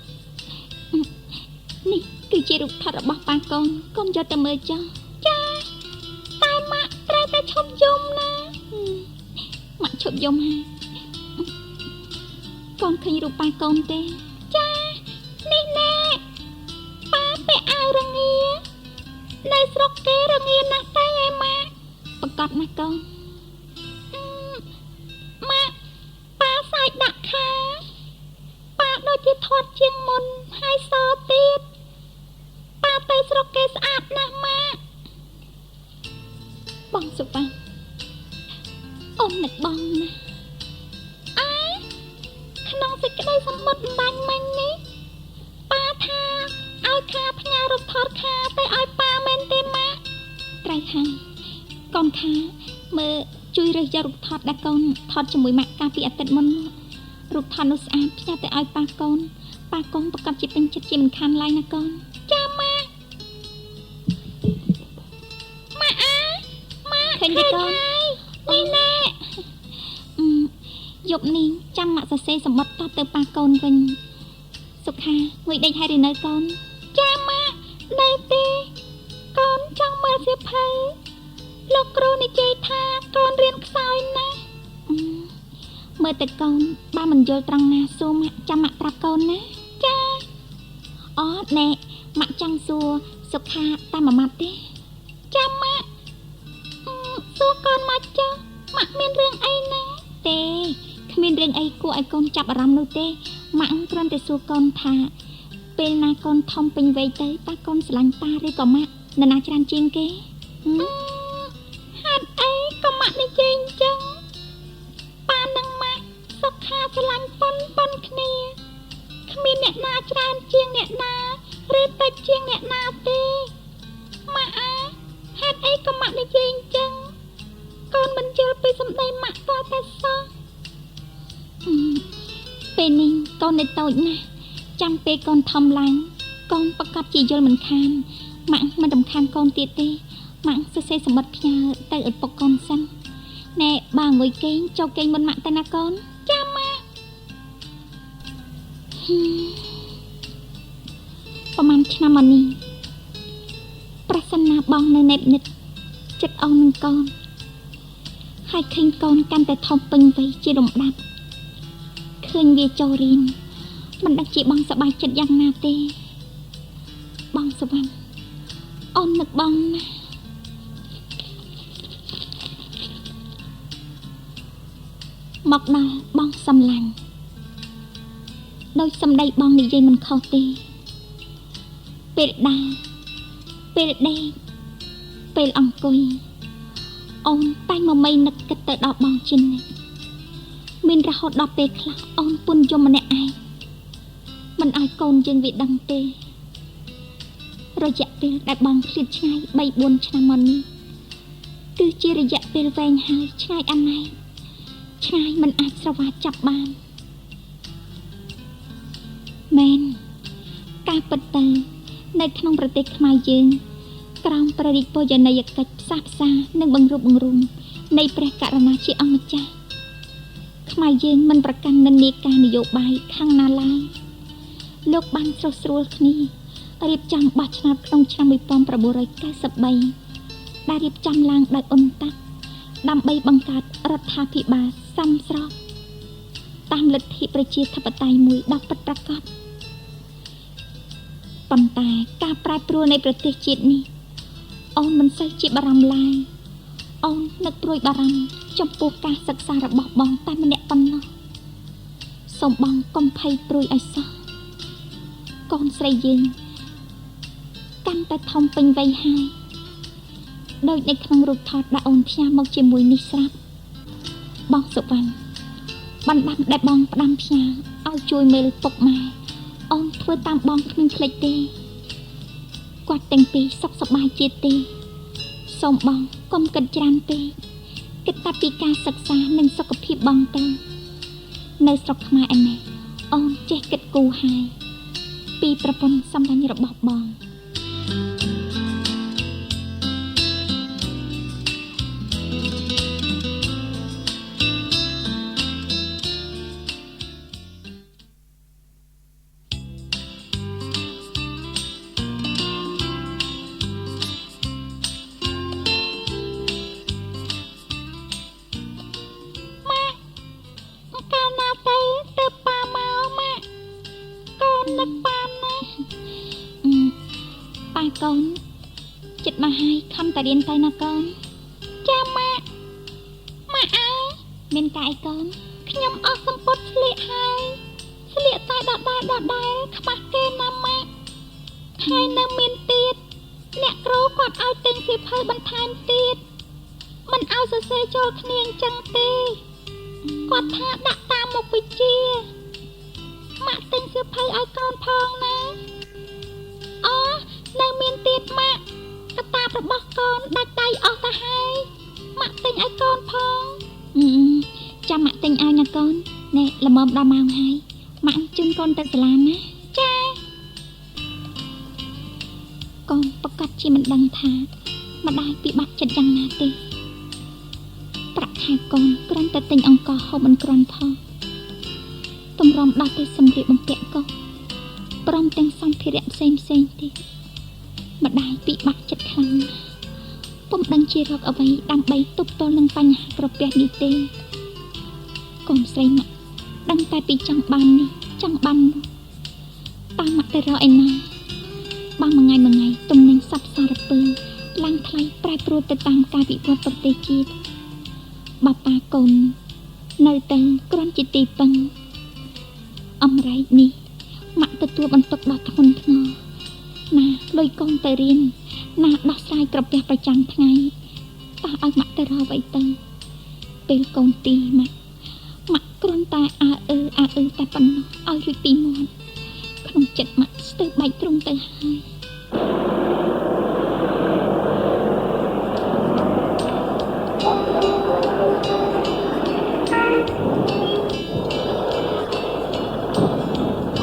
នេះគឺជារូបថតរបស់ប៉ាកូនកូនយកទៅមើលចុះចាតែម៉ាក់ត្រូវតែឈប់យំណាម៉ាក់ឈប់យំហើយកូនឃើញរូបប៉ាកូនទេចានេះណែប៉ាពាក់អាវរងានៅស្រុកគេរងាណាស់តែឯម៉ាក់ប្រកាសណាស់កូនម៉ាក់ប៉ាសាច់ដាក់ខាប៉ាដូចជាធាត់ជាងមុនហើយសទៀតប៉ាទៅស្រុកគេស្អាតណាស់ម៉ាក់បងសុវណ្ណអូននឹកបងណាអើក្នុងសេចក្តីសម្បត្តិបាញ់មិញនេះប៉ាថាឲ្យខាផ្ញើរូបថតខាទៅឲ្យប៉ាមែនទេម៉ាក់ត្រូវហើយកូនខាមើលជួយរើសយករូបថតដែលកូនថតជាមួយម៉ាក់កាលពីអាទិត្យមុនរូបថតនោះស្អាតផ្ញើទៅឲ្យប៉ាកូនប៉ាកូនប្រកាសជាពេញចិត្តជាមិនខានឡើយណាកូនចាម៉ាក់ម៉ាក់អាម៉ាក់ឃើញទេកូននេះណែយប់នេះចាំម៉ាក់សរសេរសម្បត្តិតបទៅប៉ាកូនវិញសុខាងុយដេកហើយឬនៅកូនចាម៉ាក់នៅទេកូនចង់មើលសៀវភៅលោកគ្រូនិយាយថាកូនរៀនខ្សោយណាស់មើលតែកូនបើមិនយល់ត្រង់ណាសួរម៉ាក់ចាំម៉ាក់ប្រាប់កូនណាចាអូណែម៉ាក់ចង់សួរសុខាតាមមួយម៉ាត់ទេចាំម៉ាក់សួរកូនមកចុះម៉ាក់មានរឿងអីណាទេគ្មានរឿងអីគួរឲ្យកូនចាប់អារម្មណ៍នោះទេម៉ាក់គ្រាន់តែសួរកូនថាពេលណាកូនធំពេញវ័យទៅតើកូនស្រឡាញ់ប៉ាឬក៏ម៉ាក់នរណាច្រើនជាងគេហេតុអីក៏ម៉ាក់និយាយអញ្ចឹងប៉ានិងម៉ាក់សុខាស្រឡាញ់ប៉ុនប៉ុនគ្នាគ្មានអ្នកណាច្រើនជាងអ្នកណាឬតិចជាងអ្នកណាទេម៉ាក់អាហេតុអីក៏ម៉ាក់និយាយអញ្ចឹងកូនមិនយល់ពីសម្ដីម៉ាក់តតែសោះពេលនេះកូននៅតូចណាស់ចាំពេលកូនធំឡើងកូនប្រកាសជាយល់មិនខានម៉ាក់មិនរំខានកូនទៀតទេម៉ាក់សរសេរសម្បត្តិផ្ញើទៅឪពុកកូនសិនណែបើងុយគេងចូលគេងមុនម៉ាក់ទៅណាកូនចាំម៉ាក់ប្រហែលឆ្នាំមកនេះប្រសិនណាបងនៅណែបនិតចិត្តអូននឹងកូនហើយឃើញកូនកាន់តែធំពេញវ័យជាលំដាប់ឃើញវាចូលរៀនមិនដឹងជាបងសប្បាយចិត្តយ៉ាងណាទេបងសុវណ្ណអូននឹកបងណាមកដល់បងសំឡាញ់ដោយសម្ដីបងនិយាយមិនខុសទេពេលដើរពេលដេកពេលអង្គុយអូនតែងមមៃនឹកគិតទៅដល់បងជានិច្ចមានរហូតដល់ពេលខ្លះអូនពុនយំម្នាក់ឯងមិនឲ្យកូនយើងវាដឹងទេរយៈពេលដែលបងឃ្លាតឆ្ងាយ3 4ឆ្នាំមកនេះគឺជារយៈពេលវែងហើយឆ្ងាយអាណែឆ្ងាយមិនអាចស្រវាចាប់បានមែនការពិតទៅនៅក្នុងប្រទេសខ្មែរយើងក្រោមព្រះរាជពយនីយកិច្ចផ្សះផ្សានិងបង្រួបបង្រួមនៃព្រះករុណាជាអង្គម្ចាស់ខ្មែរយើងមិនប្រកាន់និន្នាការនយោបាយខាងណាឡើយលោកបានស្រុះស្រួលគ្នារៀបចំបោះឆ្នោតក្នុងឆ្នាំ1993ដែលរៀបចំឡើងដោយអ៊ុនតាក់ដើម្បីបង្កើតរដ្ឋាភិបាលសមស្របតាមលទ្ធិប្រជាធិបតេយ្យមួយដ៏ពិតប្រាកដប៉ុន្តែការប្រែប្រួលនៃប្រទេសជាតិនេះអូនមិនសូវជាបារម្ភឡើយអូននឹកព្រួយបារម្ភចំពោះការសិក្សារបស់បងតែម្នាក់ប៉ុណ្ណោះសូមបងកុំភ័យព្រួយឲ្យសោះកូនស្រីយើងកាន់តែធំពេញវ័យហើយដូចនៅក្នុងរូបថតដែលអូនផ្ញើមកជាមួយនេះស្រាប់បងសុវណ្ណបណ្ដាំដែលបងផ្ដាំផ្ញើឲ្យជួយមើលពុកម៉ែអូនធ្វើតាមបងគ្មានភ្លេចទេគាត់ទាំងពីរសុខសប្បាយជាទេសូមបងកុំគិតច្រើនពេកគិតតែពីការសិក្សានិងសុខភាពបងទៅនៅស្រុកខ្មែរឯនេះអូនចេះគិតគូរហើយពីប្រពន្ធសម្លាញ់របស់បង កូនចិត្តមកហើយខំតែរៀនទៅណាកូនចាម៉ាក់ម៉ាក់អើយមានតែអីកូនខ្ញុំអស់សម្ពុតស្លៀកហើយស្លៀកតែដដែលដដែលខ្វះគេណាម៉ាក់ហើយនៅមានទៀតអ្នកគ្រូគាត់ឲ្យទិញសៀវភៅបន្ថែមទៀតមិនឲ្យសរសេរចូលគ្នាអញ្ចឹងទេគាត់ថាដាក់តាមមុខវិជ្ជាម៉ាក់ទិញសៀវភៅឲ្យកូនផងណាអូនៅមានទៀតម៉ាក់កតាបរបស់កូនដាច់ដៃអស់ទៅហើយម៉ាក់ទិញឲ្យកូនផងចាំម៉ាក់ទិញឲ្យណាកូនណែល្មមដល់ម៉ោងហើយម៉ាក់ជូនកូនទៅសាលាណាចាកូនប្រកាសជាមិនដឹងថាម្ដាយពិបាកចិត្តយ៉ាងណាទេប្រាក់ខែកូនគ្រាន់តែទិញអង្ករហូបមិនគ្រាន់ផងទម្រាំដល់ទៅសម្លៀកបំពាក់កូនព្រមទាំងសម្ភារៈផ្សេងផ្សេងទៀតម្ដាយពិបាកចិត្តខ្លាំងណាស់ពុំដឹងជារកអ្វីដើម្បីទប់ទល់នឹងបញ្ហាក្រពះនេះទេកូនស្រីម៉ាក់ដឹងតែពីចង់បាននេះចង់បាននោះតាមម៉ាក់ទៅរកឯណាបើមួយថ្ងៃមួយថ្ងៃទំនិញសັບសារពើឡើងថ្លៃប្រែប្រួលទៅតាមការវិវត្តប្រទេសជាតិបើប៉ាកូននៅតែគ្រាន់ជាទីពឹងអំរែកនេះម៉ាក់ទទួលបន្ទុកដ៏ធ្ងន់ធ្ងរណាលុយកូនទៅរៀនណាដោះស្រាយក្រពះប្រចាំថ្ងៃតោះឲ្យម៉ាក់ទៅរកអ្វីទៅពេលកូនទីម៉ាក់ម៉ាក់គ្រាន់តែអើអើអើអើតែប៉ុណ្ណោះឲ្យរួចពីមាត់ក្នុងចិត្តម៉ាក់ស្ទើរបែកទ្រុងទៅហើយ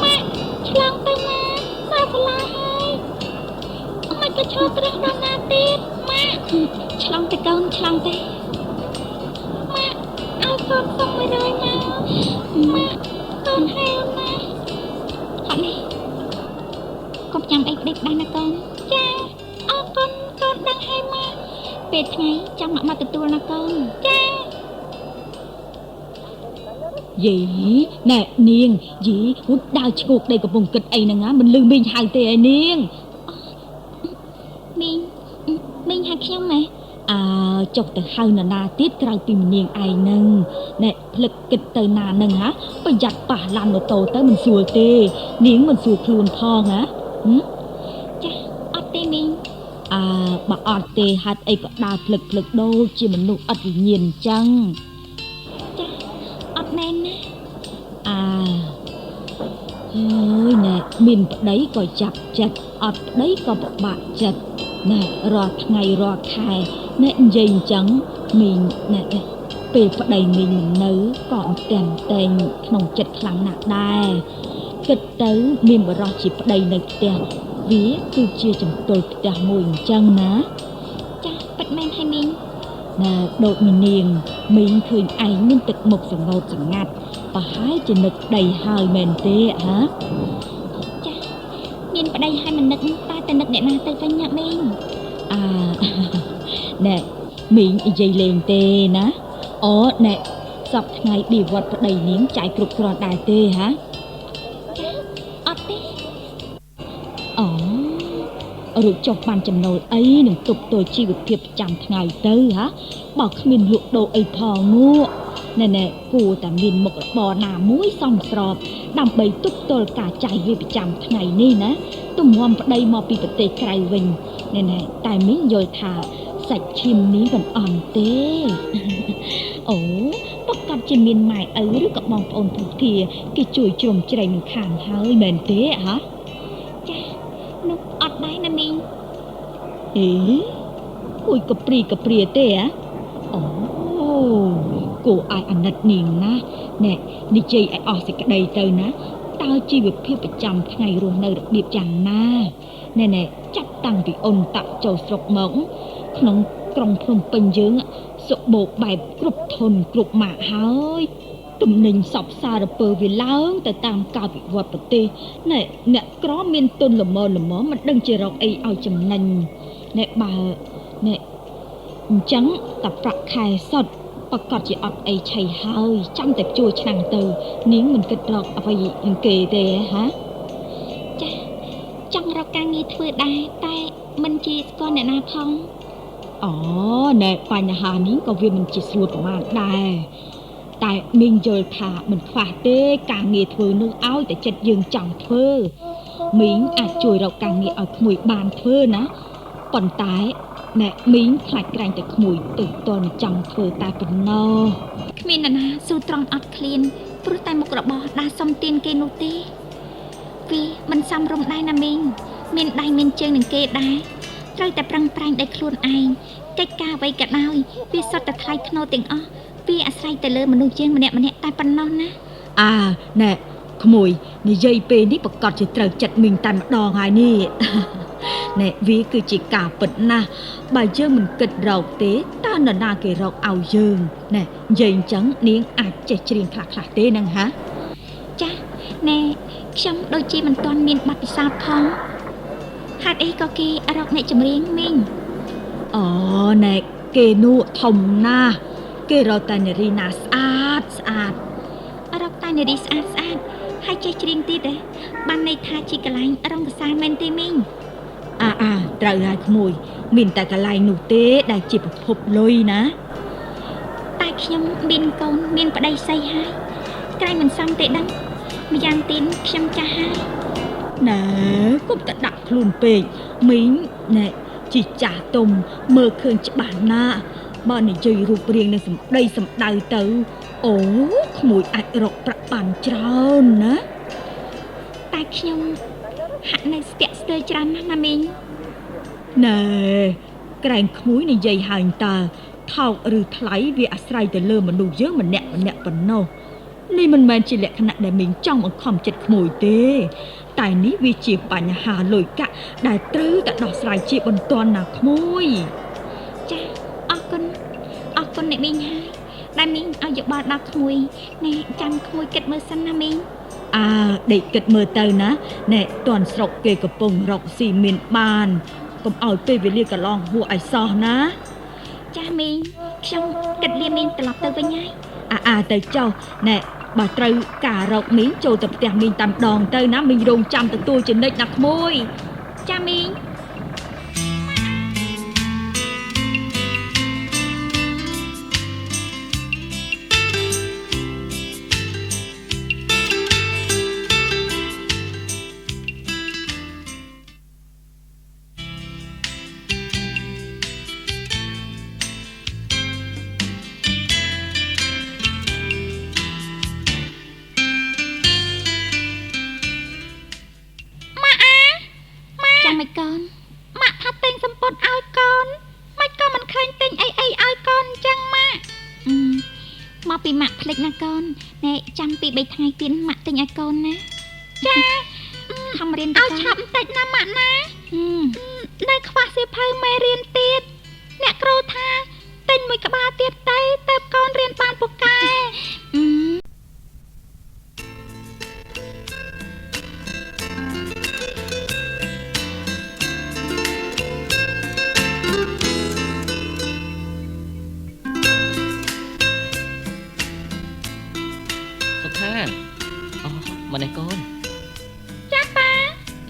ម៉ាក់ឆ្លងទៅណាដល់សាលាហើយមិនក៏ឈរត្រង់ដល់ណាទៀតម៉ាក់ឆ្លងទៅកូនឆ្លងទៅម៉ាក់ឲ្យកូនសុំ100មកម៉ាក់កូនហេវណាស់អត់នេះកុំចាំអីប្តេជ្ញាណាកូនចាអរគុណកូនដឹងហើយម៉ាក់ពេលថ្ងៃចាំម៉ាក់មកទទួលណាកូនចាយីណែនាងយីហូតដើរឈ្ងោកដីកំពុងគិតអីហ្នឹងណាមិនលឺមីងហៅទេឯនាងមីងមីងហៅខ្ញុំហ៎អើចុះទៅហៅនរណាទៀតក្រៅពីនាងឯងហ្នឹងណែភ្លឹកគិតទៅណាហ្នឹងហ่าប្រយ័ត្នប៉ះឡានម៉ូតូទៅមិនស្រួលទេនាងមិនស្រួលខ្លួនផងហ៎ចាអត់ទេមីងអើបើអត់ទេហេតុអីក៏ដើរភ្លឹកភ្លឹកដូចជាមនុស្សអត់វិញ្ញាណអញ្ចឹងចាអត់មែនណាអើហើយណែមានប្តីក៏ចាប់ចិត្តអត់ប្តីក៏ពិបាកចិត្តណែរាល់ថ្ងៃរាល់ខែណែនិយាយអញ្ចឹងមីងណែពេលប្តីមីងមិននៅក៏អន្តែងតែងក្នុងចិត្តខ្លាំងណាស់ដែរគិតទៅមានបរិសុទ្ធជាប្តីនៅផ្ទះវាគឺជាចន្ទុលផ្ទះមួយអញ្ចឹងណាចាពិតមែនហើយមីងណែដូចមីនាងមីងឃើញឯងមានទឹកមុខសងោតសងាត់ប្រហែលជានឹកប្តីហើយមែនទេហ៎ចាមានប្តីហើយមិននឹកតែតែនឹកអ្នកណាទៅវិញណាមីងអើណែមីងនិយាយលេងទេណាអូណែសប្តាហ៍ថ្ងៃបៀវត្តប្តីនាងចាយគ្រប់គ្រាន់ដែរទេហ៎ចាអត់ទេអូរួចចុះបានចំណូលអីនឹងទប់ទល់ជីវភាពប្រចាំថ្ងៃទៅហ៎បើគ្មានលក់ដូរអីផងនោះណែណែគួរតែមានមុខរបរណាមួយសមស្របដើម្បីទប់ទល់ការចាយវាប្រចាំថ្ងៃនេះណាទំងំប្តីមកពីប្រទេសក្រៅវិញណែណែតែមីងយល់ថាសាច់ឈាមនេះមិនអន់ទេអូប្រកាសជាមានម៉ែឪឬក៏បងប្អូនពុធាគេជួយជ្រោមជ្រែងមិនខានហើយមែនទេហ៎ចានោះអត់ដែរណាមីងអេគួយកព្រីកព្រាទេហ៎អូគួរឲ្យអាណិតនាងណាណែនិយាយឲ្យអស់សេចក្តីទៅណាតើជីវភាពប្រចាំថ្ងៃរស់នៅរបៀបយ៉ាងណាណែណែចាប់តាំងពីអូនតាក់ចូលស្រុកមកក្នុងក្រុងភ្នំពេញយើងសុបោបែបគ្រប់ធនគ្រប់ម៉ាកហើយទំនិញសពសារពើវាឡើងទៅតាមការវិវត្តប្រទេសណែអ្នកក្រមានទុនល្មមល្មមមិនដឹងជារកអីឲ្យចំណេញណែបើណែអញ្ចឹងតែប្រាក់ខែសុទ្ធប្រកាសជាអត់អីឆៃហើយចាំតែជួឆ្នាំងទៅនាងមិនគិតរកអ្វីនឹងគេទេហ៎ចាចង់រកការងារធ្វើដែរតែ មិនជាស្គាល់អ្នកណាផង អូណែបញ្ហានេះក៏វាមិនជាស្រួលប្រហែលដែរតែមីងយល់ថាមិនខ្វះទេការងារធ្វើនោះឲ្យតែចិត្តយើងចង់ធ្វើមីងអាចជួយរកការងារឲ្យក្មួយបានធ្វើណាប៉ុន្តែណែមីងខ្លាចក្រែងតែក្មួយទៅតន់ចង់ធ្វើតែប៉ុណ្ណោះ គ្មានអ្នកណាស៊ូទ្រាំអត់ឃ្លានព្រោះតែមុខរបរដើរសុំទានគេនោះទេវាមិនសមរម្យដែរណាមីងមានដៃមានជើងនឹងគេដែរត្រូវតែប្រឹងប្រែងដោយខ្លួនឯងកិច្ចការអ្វីក៏ដោយវាសុទ្ធតែថ្លៃថ្នូរទាំងអស់វាអាស្រ័យទៅលើមនុស្សយើងម្នាក់ៗតែប៉ុណ្ណោះណា អើណែក្មួយនិយាយពេលនេះប្រកាសជាត្រូវចិត្តមីងតែម្ដងហើយនេះ ណែវាគឺជាការពិតណាស់បើយើងមិនគិតរកទេតើនរណាគេរកឲ្យយើងណែនិយាយអញ្ចឹងនាងអាចចេះច្រៀងខ្លះៗទេហ្នឹងហា ចាស់ណែខ្ញុំដូចជាមិនទាន់មានបទពិសោធន៍ផងហេតុអីក៏គេរកអ្នកចម្រៀងមីង អូណែគេនោះធំណាស់គេរកតែនារីណាស្អាតស្អាត រកតែនារីស្អាតស្អាតហើយចេះច្រៀងទៀតទេបានន័យថាជាកន្លែងរងកសាលមែនទេមីង អាអាត្រូវហើយក្មួយមានតែកន្លែងនោះទេដែលជាប្រភពលុយណា តែខ្ញុំមានកូនមានប្តីស្អីហើយក្រែងមិនសមទេដឹងម្យ៉ាងទៀតខ្ញុំចាស់ហើយ ណែគុំតែដាក់ខ្លួនពេកមីងណែជីចាស់ទុំមើលឃើញច្បាស់ណាស់បើនិយាយរូបរាងនិងសម្ដីសម្ដៅទៅអូក្មួយអាចរកប្រាក់បានច្រើនណា តែខ្ញុំហាក់នៅស្ទាក់ស្ទើរច្រើនណាស់ណាមីង ណែក្រែងក្មួយនិយាយហើយតើថោកឬថ្លៃវាអាស្រ័យទៅលើមនុស្សយើងម្នាក់ម្នាក់ប៉ុណ្ណោះនេះមិនមែនជាលក្ខណៈដែលមីងចង់បង្ខំចិត្តក្មួយទេតែនេះវាជាបញ្ហាលុយកាក់ដែលត្រូវតែដោះស្រាយជាបន្ទាន់ណាក្មួយ ចាអរគុណអរគុណអ្នកមីងហើយដែលមីងឲ្យយោបល់ដល់ក្មួយណែចាំក្មួយគិតមើលសិនណាមីង អើដេកគិតមើលទៅណាណែតន់ស្រុកគេកំពុងរកស៊ីមានបានកុំឲ្យពេលវេលាកន្លងហួសឲ្យសោះណា ចាស់មីងខ្ញុំគិតលាមីងត្រឡប់ទៅវិញហើយ អាអាទៅចុះណែបើត្រូវការរកមីងចូលទៅផ្ទះមីងតាមដងទៅណាមីងរងចាំទទួលជានិច្ចណាក្មួយ ចាមីងចាំមិនកូន ម៉ាក់ថាទិញសម្ពុតឲ្យកូនមិនក៏មិនឃើញទិញអីអីឲ្យកូនអញ្ចឹងម៉ាក់ អឺមកពីម៉ាក់ភ្លេចណាកូនណែចាំពី3ថ្ងៃទៀតម៉ាក់ទិញឲ្យកូនណា ចា ខំរៀនទៅ ឲ្យឆាប់បន្តិចណាម៉ាក់ណា ហឹម នៅខ្វះសៀវភៅមេរៀនទៀតអ្នកគ្រូថាទិញមួយក្បាលទៀតទៅទៅកូនរៀនបានពូកែ អឺ សុខាអូមកនេះកូន ចាប៉ា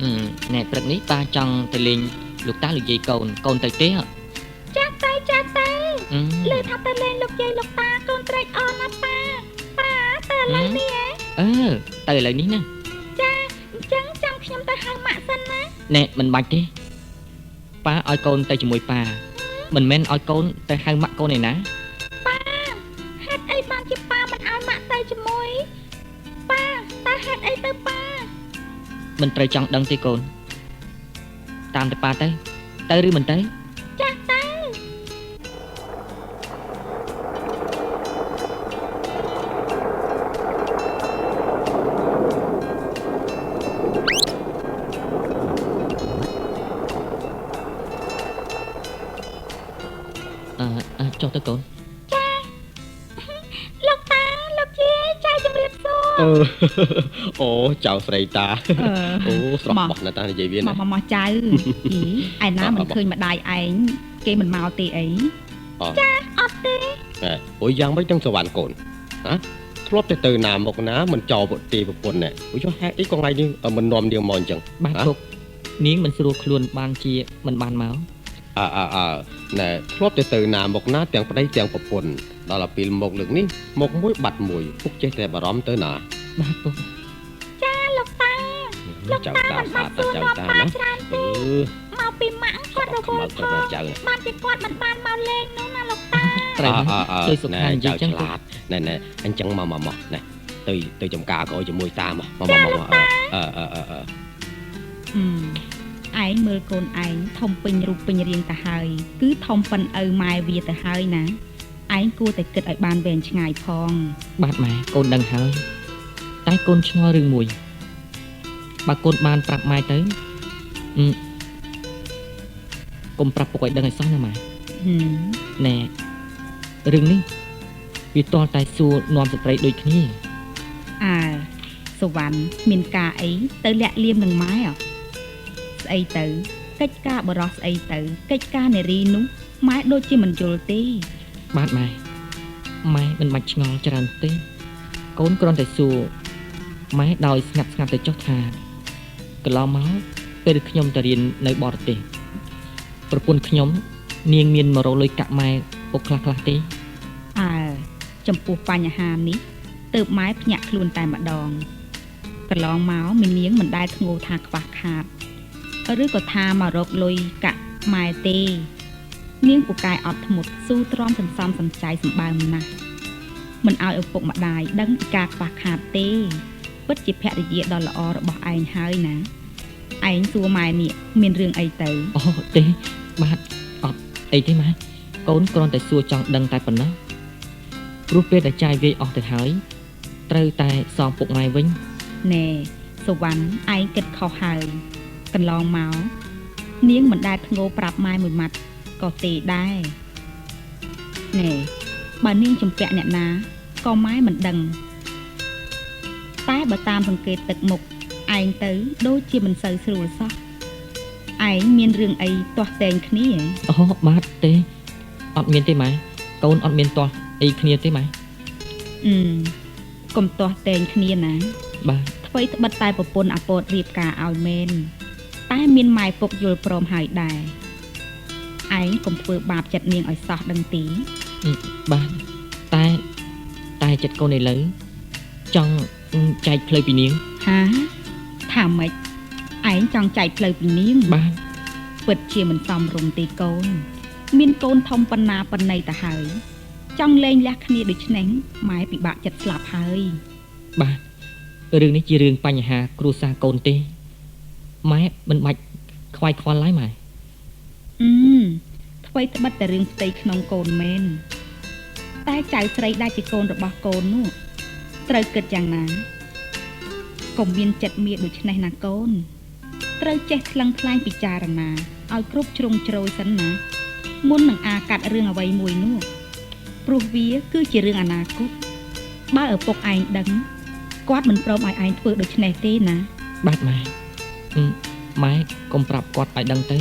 អឺណែព្រឹកនេះប៉ាចង់ទៅលេងលោកតាលោកយាយកូន កូនទៅទេហ៎ ចាទៅចាទៅ អឺ លើថាទៅលេងលោកយាយលោកតាកូនត្រេកអរណាស់ប៉ាប៉ាទៅឥឡូវនេះហ៎ អឺទៅឥឡូវនេះណា ចាអញ្ចឹងចាំខ្ញុំទៅហៅម៉ាក់សិនណា ណែមិនបាច់ទេប៉ាឲ្យកូនទៅជាមួយប៉ាមិនមែនឲ្យកូនទៅហៅម៉ាក់កូនឯណា ប៉ាហេតុអីបានជាប៉ាមិនឲ្យម៉ាក់ទៅជាមួយប៉ាតើហេតុអីទៅប៉ា មិនត្រូវចង់ដឹងទេកូនតាមតែប៉ាទៅទៅឬមិនទៅ ចាទៅ អឺអឺចុះទៅកូន លោកតាលោកយាយចៅជំរាបសួរ អឺ អូចៅស្រីតាអូស្រស់បោះណាស់តានិយាយវាណា មកមកមកចៅអីឯណាមិនឃើញម្ដាយឯងគេមិនមកទេអី ចាអត់ទេ អូយយ៉ាងម៉េចទាំងសវណ្ណកូនហ៎ធ្លាប់តែទៅណាមកណាមិនចោលទេប្រពន្ធណែអូយហេតុអីក៏ថ្ងៃនេះមិននាំនាងមកអញ្ចឹង បាទពុក នាងមិនស្រួលខ្លួនបានជាមិនបានមក អើអើអើណែធ្លាប់តែទៅណាមកណាទាំងប្តីទាំងប្រពន្ធដល់ទៅពេលមកលើកនេះមកមួយបាត់មួយពុកចេះតែបារម្ភទៅណា បាទពុក ចាលោកតាលោក ចៅ តា តា មិនបា សា ច់សួរ តចៅ នាំ តាណា ប៉ាច្រើន អឺ ទេមកពីម៉ាក់គាត់រវល់ ខ្មៅ ផង ចៅ បានជាគាត់មិនបានមកលេងនោះណាលោកតា ត្រូវ អ ហើយ អើ ជួយសុខានិយាយចឹង ឆ្លាតណែណែអញ្ចឹងមកមកមកណែទៅទៅចំការក្រោយជាមួយតាមកមកមកមកអឺអឺអឺអឺ អឺឯងមើលកូនឯងធំពេញរូបពេញរាងទៅហើយគឺធំប៉ុនឪម៉ែវាទៅហើយណាឯងគួរតែគិតឲ្យបានវែងឆ្ងាយផង បាទម៉ែកូនដឹងហើយតែកូនឆ្ងល់រឿងមួយបើកូនបានប្រាប់ម៉ែទៅអឺកុំប្រាប់ពុកឲ្យដឹងឲ្យសោះណាម៉ែ ហឹម ណែរឿងនេះវាទាល់តែសួរនាំស្ត្រីដូចគ្នា អើសុវណ្ណមានការអីទៅលាក់លៀមនឹងម៉ែអស្អីទៅកិច្ចការបរោះស្អីទៅកិច្ចការនារីនោះម៉ែដូចជាមិនយល់ទេ បាទម៉ែម៉ែមិនបាច់ឆ្ងល់ច្រើនទេកូនគ្រាន់តែសួរម៉ែដោយស្ងាត់ស្ងាត់ទៅចុះថាកន្លងមកពេលខ្ញុំទៅរៀននៅបរទេសប្រពន្ធខ្ញុំនាងមានមករកលុយកាក់ម៉ែពុកខ្លះខ្លះទេ អើចំពោះបញ្ហានេះទៅម៉ែភ្ញាក់ខ្លួនតែម្ដងកន្លងមកមីនាងមិនដែលធ្ងោថាខ្វះខាតឬក៏ថាមករកលុយកាក់ម៉ែទេនាងពូកែអត់ធ្មត់ស៊ូទ្រាំសន្សំសំចៃសម្បើមណាស់មិនឲ្យឪពុកម្ដាយដឹងពីការខ្វះខាតទេពិតជាភរិយាដ៏ល្អរបស់ឯងហើយណាឯងសួរម៉ែនេះមានរឿងអីទៅ អូទេបាទអត់អីទេម៉ែកូនគ្រាន់តែសួរចង់ដឹងតែប៉ុណ្ណោះព្រោះពេលដែលចាយវាយអស់ទៅហើយត្រូវតែសងពុកម៉ែវិញ ណែសុវណ្ណឯងគិតខុសហើយកន្លងមកនាងមិនដែលធ្ងោប្រាប់ម៉ែមួយម៉ាត់ក៏ទេដែរណែបើនាងជំពាក់អ្នកណាក៏ម៉ែមិនដឹងតែបើតាមសង្កេតទឹកមុខឯងទៅដូចជាមិនសូវស្រួលសោះឯងមានរឿងអីទាស់ទែងគ្នា អូបាទទេអត់មានទេម៉ែកូនអត់មានទាស់អីគ្នាទេម៉ែ អឺកុំទាស់ទែងគ្នាណា បាទ អ្វីត្បិតតែប្រពន្ធអាពតរៀបការឲ្យមែនតែមានម៉ែពុកយល់ព្រមហើយដែរឯងកុំធ្វើបាបចិត្តនាងឲ្យសោះដឹងទី បាទតែតែចិត្តកូនឥឡូវចង់ចែកផ្លូវពីនាង ហាថាម៉េចឯងចង់ចែកផ្លូវពីនាង បាទ ពិតជាមិនសមរម្យទេកូន មានកូនធំប៉ុណ្ណាប៉ុណ្ណីទៅហើយចង់លែងលះគ្នាដូច្នេះម៉ែពិបាកចិត្តស្លាប់ហើយ បាទរឿងនេះជារឿងបញ្ហាគ្រួសារកូនទេម៉ែមិនបាច់ខ្វាយខ្វល់ឡើយម៉ែ អឺអ្វីត្បិតតែរឿងផ្ទៃក្នុងកូនមែនតែចៅស្រីដែលជាកូនរបស់កូននោះត្រូវគិតយ៉ាងណាកុំមានចិត្តមៀដូច្នេះណាកូនត្រូវចេះថ្លឹងថ្លែងពិចារណាឲ្យគ្រប់ជ្រុងជ្រោយសិនណាមុននឹងអាកាត់រឿងអ្វីមួយនោះព្រោះវាគឺជារឿងអនាគតបើឪពុកឯងដឹងគាត់មិនព្រមឲ្យឯងធ្វើដូច្នេះទេណា បាទម៉ែម៉ែកុំប្រាប់គាត់ឲ្យដឹងទៅ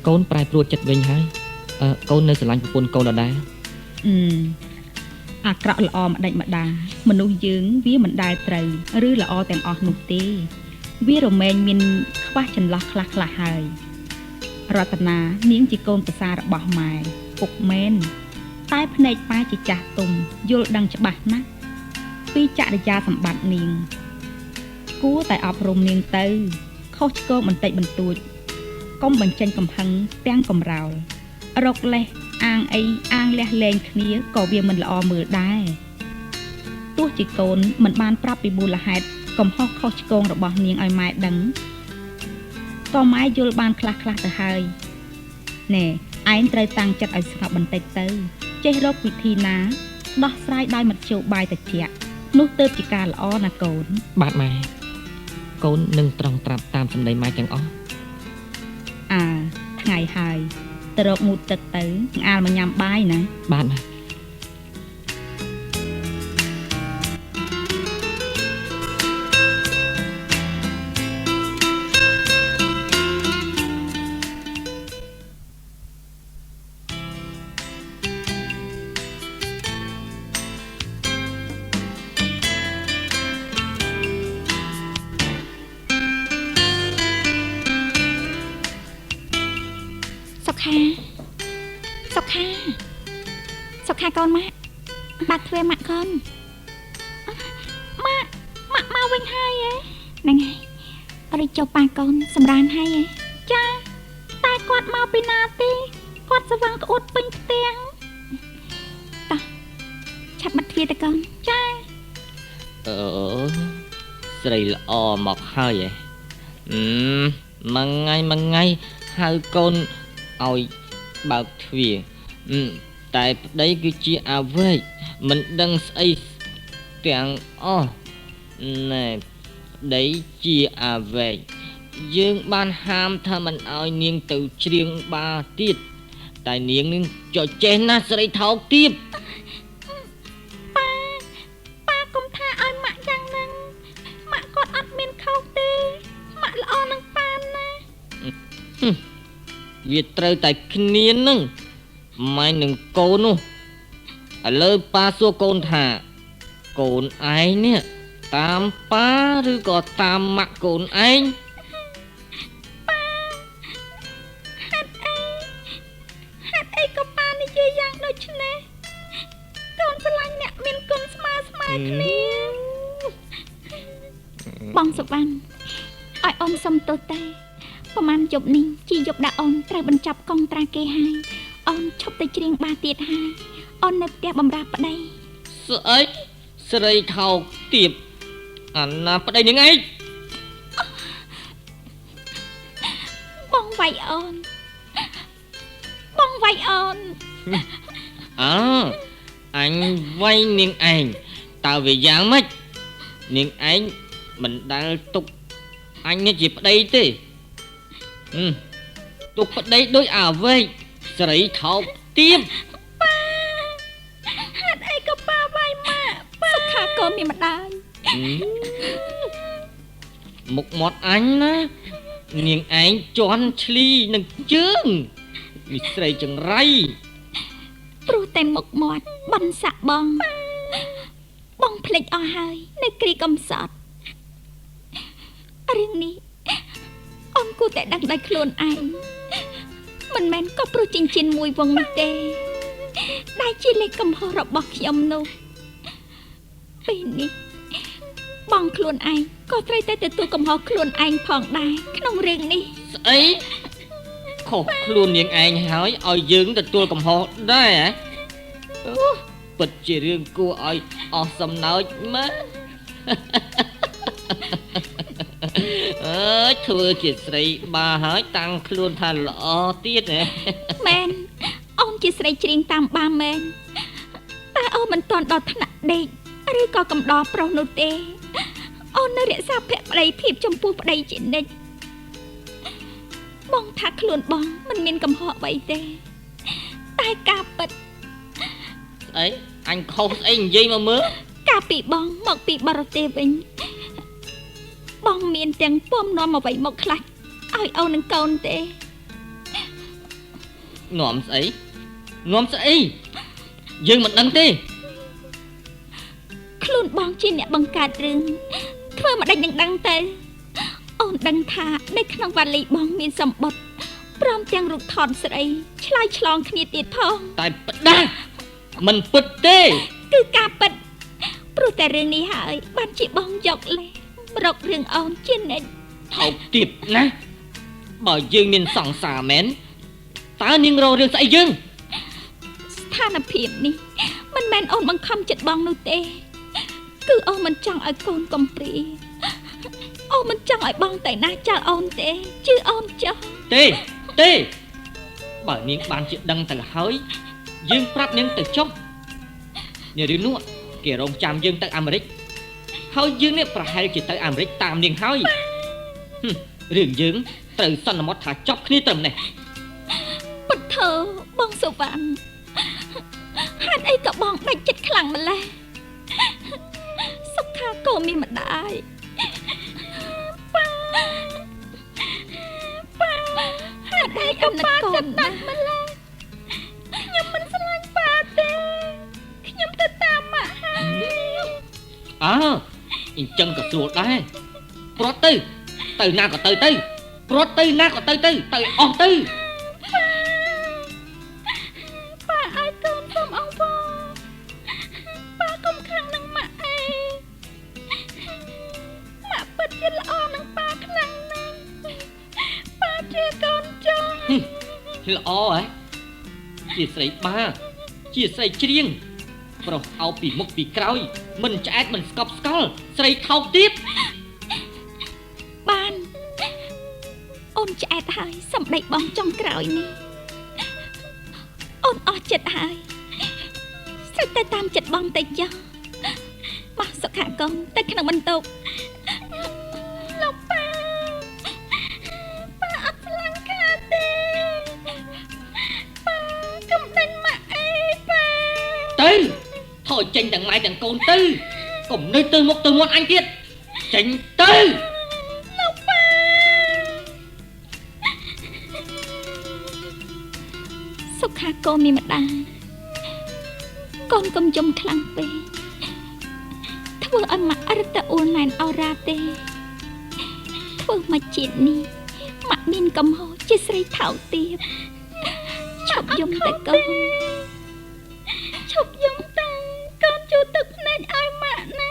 កូនប្រែប្រួលចិត្តវិញហើយកូននៅស្រឡាញ់ប្រពន្ធកូនដដែល អឺអាក្រក់ល្អម្ដេចម្ដាមនុស្សយើងវាមិនដែលត្រូវឬល្អទាំងអស់នោះទេវារមែងមានខ្វះចន្លោះខ្លះខ្លះហើយរតនានាងជាកូនប្រសាររបស់ម៉ែពុកមែនតែភ្នែកប៉ាជាចាស់ទុំយល់ដឹងច្បាស់ណាស់ពីចរិយាសម្បត្តិនាងគួរតែអប់រំនាងទៅខុសឆ្គងបន្តិចបន្តួចកុំបញ្ចេញកំហឹងទាំងកំរោលរកលេសអាងអីអាងលះលែងគ្នាក៏វាមិនល្អមើលដែរទោះជាកូនមិនបានប្រាប់ពីមូលហេតុកំហុសខុសឆ្គងរបស់នាងឲ្យម៉ែដឹងក៏ម៉ែយល់បានខ្លះខ្លះទៅហើយណែឯងត្រូវតាំងចិត្តឲ្យស្ងប់បន្តិចទៅចេះរកវិធីណាដោះស្រាយដោយមធ្យោបាយត្រជាក់នោះទើបជាការល្អណាកូន បាទម៉ែកូននឹងត្រង់ត្រាប់តាមសម្ដីម៉ែទាំងអស់ អើថ្ងៃហើយទៅរកងូតទឹកទៅអាលមកញ៉ាំបាយណា បាទម៉ែ ខាសុខាសុខាកូនម៉ាក់បាក់ទ្វារម៉ាក់កូន ម៉ាក់ម៉ាក់មកវិញហើយឯង ហ្នឹងហើយរីកចុះប៉ាកូនសម្រានហើយឯង ចាតែគាត់មកពីណាទេគាត់ស្វឹងក្អួតពេញផ្ទាំង តោះឆាប់បិទទ្វារទៅកូន ចា អឺស្រីល្អមកហើយឯងមួយថ្ងៃមួយថ្ងៃហៅកូនឲ្យបើកទ្វារតែប្តីគឺជាអាវែកមិនដឹងស្អីទាំងអស់ណែប្តីជាអាវែកយើងបានហាមថាមិនឲ្យនាងទៅច្រៀងបាទៀតតែនាងនឹងចចេះណាស់ស្រីថោកទាប ប៉ាប៉ាកុំថាឲ្យម៉ាក់យ៉ាងហ្នឹងម៉ាក់គាត់អត់មានខុសទេម៉ាក់ល្អនឹងប៉ាណា វាត្រូវតែគ្នានឹងម៉ែនឹងកូននោះឥឡូវប៉ាសួរកូនថាកូនឯងនេះតាមប៉ាឬក៏តាមម៉ាក់កូនឯង ប៉ាហេតុអីក៏ប៉ានិយាយយ៉ាងដូចនេះកូនស្រឡាញ់អ្នកមានគុណស្មើស្មើគ្នា បងសុវណ្ណឲ្យអូនសុំទោសតែប្រហែលយប់នេះជាយប់ដែលអូនត្រូវបញ្ចប់កងត្រាគេហើយអូនឈប់ទៅច្រៀងបាទៀតហើយអូននៅផ្ទះបម្រើប្តី ស្អីស្រីថោកទាបអាណាប្តីនឹងឯង បងវាយអូនបងវាយអូន អើអញវាយនាងឯងតើវាយ៉ាងម៉េចនាងឯងមិនដែលទុកអញនេះជាប្តីទេទុកប្តីដូចអាវែកស្រីថោកទាប ប៉ាហេតុអីក៏ប៉ាវាយម៉ាក់ប៉ា សុខាកូនមានម្ដាយ មុខមាត់អញណានាងឯងជន់ឈ្លីនឹងជើងនេះស្រីចង្រៃ ព្រោះតែមុខមាត់បន់សាក់បងបងភ្លេចអស់ហើយនៅគ្រាកំសត់រឿងនេះអូនគួរតែដឹងដោយខ្លួនឯងមិនមែនក៏ព្រោះចិញ្ចៀនមួយវងនេះទេដែលជាលេខកំហុសរបស់ខ្ញុំនោះពេលនេះបងខ្លួនឯងក៏ត្រូវតែទទួលកំហុសខ្លួនឯងផងដែរក្នុងរឿងនេះ ស្អីខុសខ្លួននាងឯងហើយឲ្យយើងទទួលកំហុសដែរហ៎អូពិតជារឿងគួរឲ្យអស់សំណើចមែនអើយធ្វើជាស្រីបាហើយតាំងខ្លួនថាល្អទៀតណា មែនអូនជាស្រីច្រៀងតាមបាមែនតែអូនមិនទាន់ដល់ថ្នាក់ដេកឬក៏កំដរប្រុសនោះទេអូននៅរក្សាភក្តីភាពចំពោះប្តីជានិច្ចបងថាខ្លួនបងមិនមានកំហុសអ្វីទេតែការពិត ស្អីអញខុសស្អីនិយាយមកមើល កាលពីបងមកពីបរទេសវិញបងមានទាំងពំនាំអ្វីមកខ្លះឲ្យអូននិងកូនទេ នាំស្អីនាំស្អីយើងមិនដឹងទេ ខ្លួនបងជាអ្នកបង្កើតរឿងធ្វើមិនដេចនឹងដឹងទៅអូនដឹងថានៅក្នុងវ៉ាលីបងមានសម្បត្តិព្រមទាំងរូបថតស្រីឆ្លើយឆ្លងគ្នាទៀតផង តែផ្ដាស់មិនពិតទេ គឺការពិតព្រោះតែរឿងនេះហើយបានជាបងយកលេសរករឿងអូនជានិច្ច ថោកទាបណាស់បើយើងមានសង្សារមែនតើនាងរករឿងស្អីយើង ស្ថានភាពនេះមិនមែនអូនបង្ខំចិត្តបងនោះទេគឺអូនមិនចង់ឲ្យកូនកំព្រាអូនមិនចង់ឲ្យបងទៅណាចោលអូនទេជឿអូនចុះ ទេទេបើនាងបានជាដឹងទៅហើយយើងប្រាប់នាងទៅចុះនារីនោះគេរងចាំយើងទៅអាមេរិកហើយយើងនេះប្រហែលជាទៅអាមេរិកតាមនាងហើយរឿងយើងត្រូវសន្មត់ថាចប់គ្នាត្រឹមនេះ ពុទ្ធោបងសុវណ្ណហេតុអីក៏បងដាច់ចិត្តខ្លាំងម្ល៉េះសុខាក៏មានម្ដាយ ប៉ាប៉ាហេតុអីក៏ប៉ាចិត្តដាច់ម្ល៉េះខ្ញុំមិនស្រឡាញ់ប៉ាទេខ្ញុំទៅតាមម៉ាក់ហើយ អើអញ្ចឹងក៏ស្រួលដែរព្រាត់ទៅទៅណាក៏ទៅទៅព្រាត់ទៅណាក៏ទៅទៅទៅអស់ទៅ ប៉ា ល្អហ៎ជាស្រីបាជាស្រីច្រៀងប្រុសអោបពីមុខពីក្រោយមិនឆ្អែតមិនស្កប់ស្កល់ស្រីថោកទៀតបានអូនឆ្អែតហើយសម្ដីបងចុងក្រោយនេះអូនអស់ចិត្តហើយស្រេចតែតាមចិត្តបងទៅចុះបោះសុខៈកូនទៅក្នុងបន្ទប់លោកប៉ាប៉ាអត់ស្លាំងខាទេប៉ាកុំដេញម៉ាក់អីប៉ាទៅថយចេញទាំងម៉ែទាំងកូនទៅកុំនៅទៅមុខទៅមាត់អញទៀតចេញទៅលោកប៉ាសុខាកូនមានម្ដាយកូនកុំយំខ្លាំងពេកធ្វើឲ្យម៉ាក់រត់ទៅអួនណែនអរ៉ាទេធ្វើមកជាតិនេះម៉ាក់មានកំហុសជាស្រីថោកទាបឈប់យំតែកូនឈប់យំតែកូនជូតទឹកភ្នែកឲ្យម៉ាក់ណា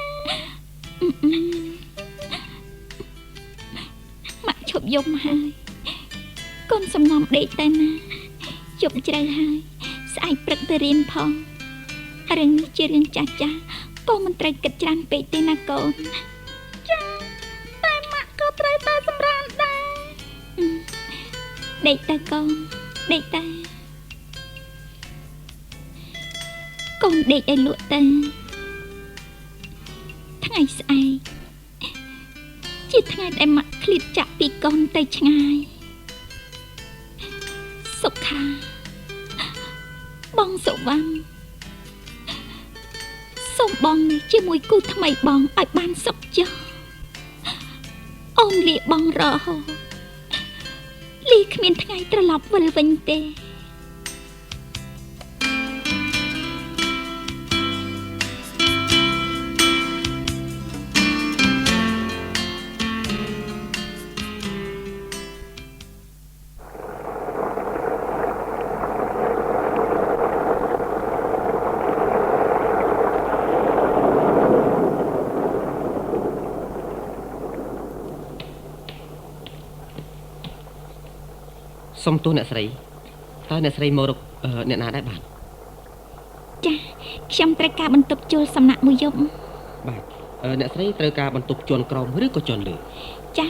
ម៉ាក់ឈប់យំហើយកូនសំណំដេកតែណាជប់ជ្រៅហើយស្អែកព្រឹកទៅរៀនផងរឿងនេះជារឿងចាស់ចាស់ក៏មិនត្រូវគិតច្រើនពេកទេណាកូនចាតែម៉ាក់ក៏ត្រូវតែសម្រានដែរដេកទៅកូនដេកទៅកូនដេកឲ្យលក់ទៅថ្ងៃស្អែកជាថ្ងៃដែលម៉ាក់ឃ្លាតចាក់ពីកូនទៅឆ្ងាយសុខាបងសុវណ្ណសូមបងនៅជាមួយគូថ្មីបងឲ្យបានសុខចុះអូនលាបងរហូតលីគ្មានថ្ងៃត្រឡប់វិលវិញទេ សុំទោសអ្នកស្រីតើអ្នកស្រីមករកអ្នកណាដែរបាទចាខ្ញុំត្រូវការបន្ទប់ជួលសំណាក់មួយយប់បាទអ្នកស្រីត្រូវការបន្ទប់ជាន់ក្រោមឬក៏ជាន់លើចា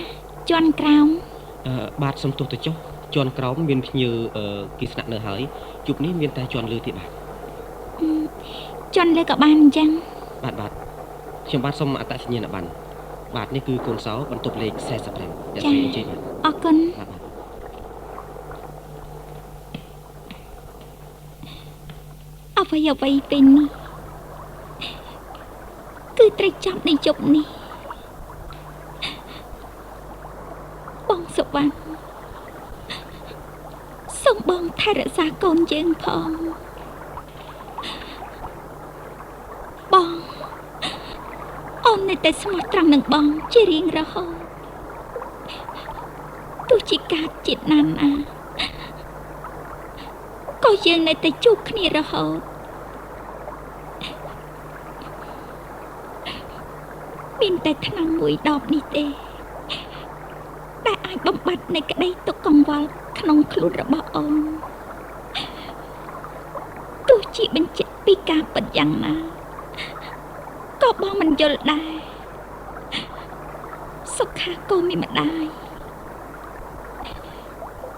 ជាន់ក្រោមបាទសុំទោសទៅចុះជាន់ក្រោមមានភ្ញៀវគេស្នាក់នៅហើយយប់នេះមានតែជាន់លើទេបាទជាន់លើក៏បានអញ្ចឹងបាទបាទខ្ញុំបាទសូមអត្តសញ្ញាណប័ណ្ណបាទនេះគឺកូនសោបន្ទប់លេខ45អ្នកស្រីអញ្ជើញបាទអរគុណបាទអ្វីអ្វីពេលនេះគឺត្រូវចាប់ในយប់នេះបងសុវណ្ណសូមបងថែរក្សាកូនយើងផងបងអូននៅតែស្មោះត្រង់នឹងបងជារៀងរហូតទោះជាការជាតិណាណាក៏យើងនៅតែជួបគ្នារហូតមានតែថ្នាំមួយដបនេះទេដែលអាចបំបត្តិនៃក្តីទុក្ខកង្វល់ក្នុងខ្លួនរបស់អូនទោះជាបញ្ជាក់ពីការពិតយ៉ាងណាក៏បងមិនយល់ដែរសុខាកូនមានម្ដាយ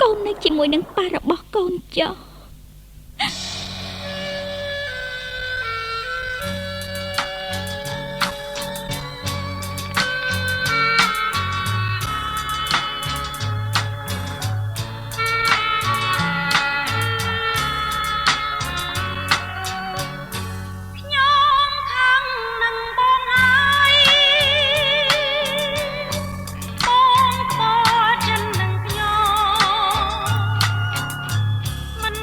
កូននៅជាមួយនឹងប៉ារបស់កូនចុះ មិន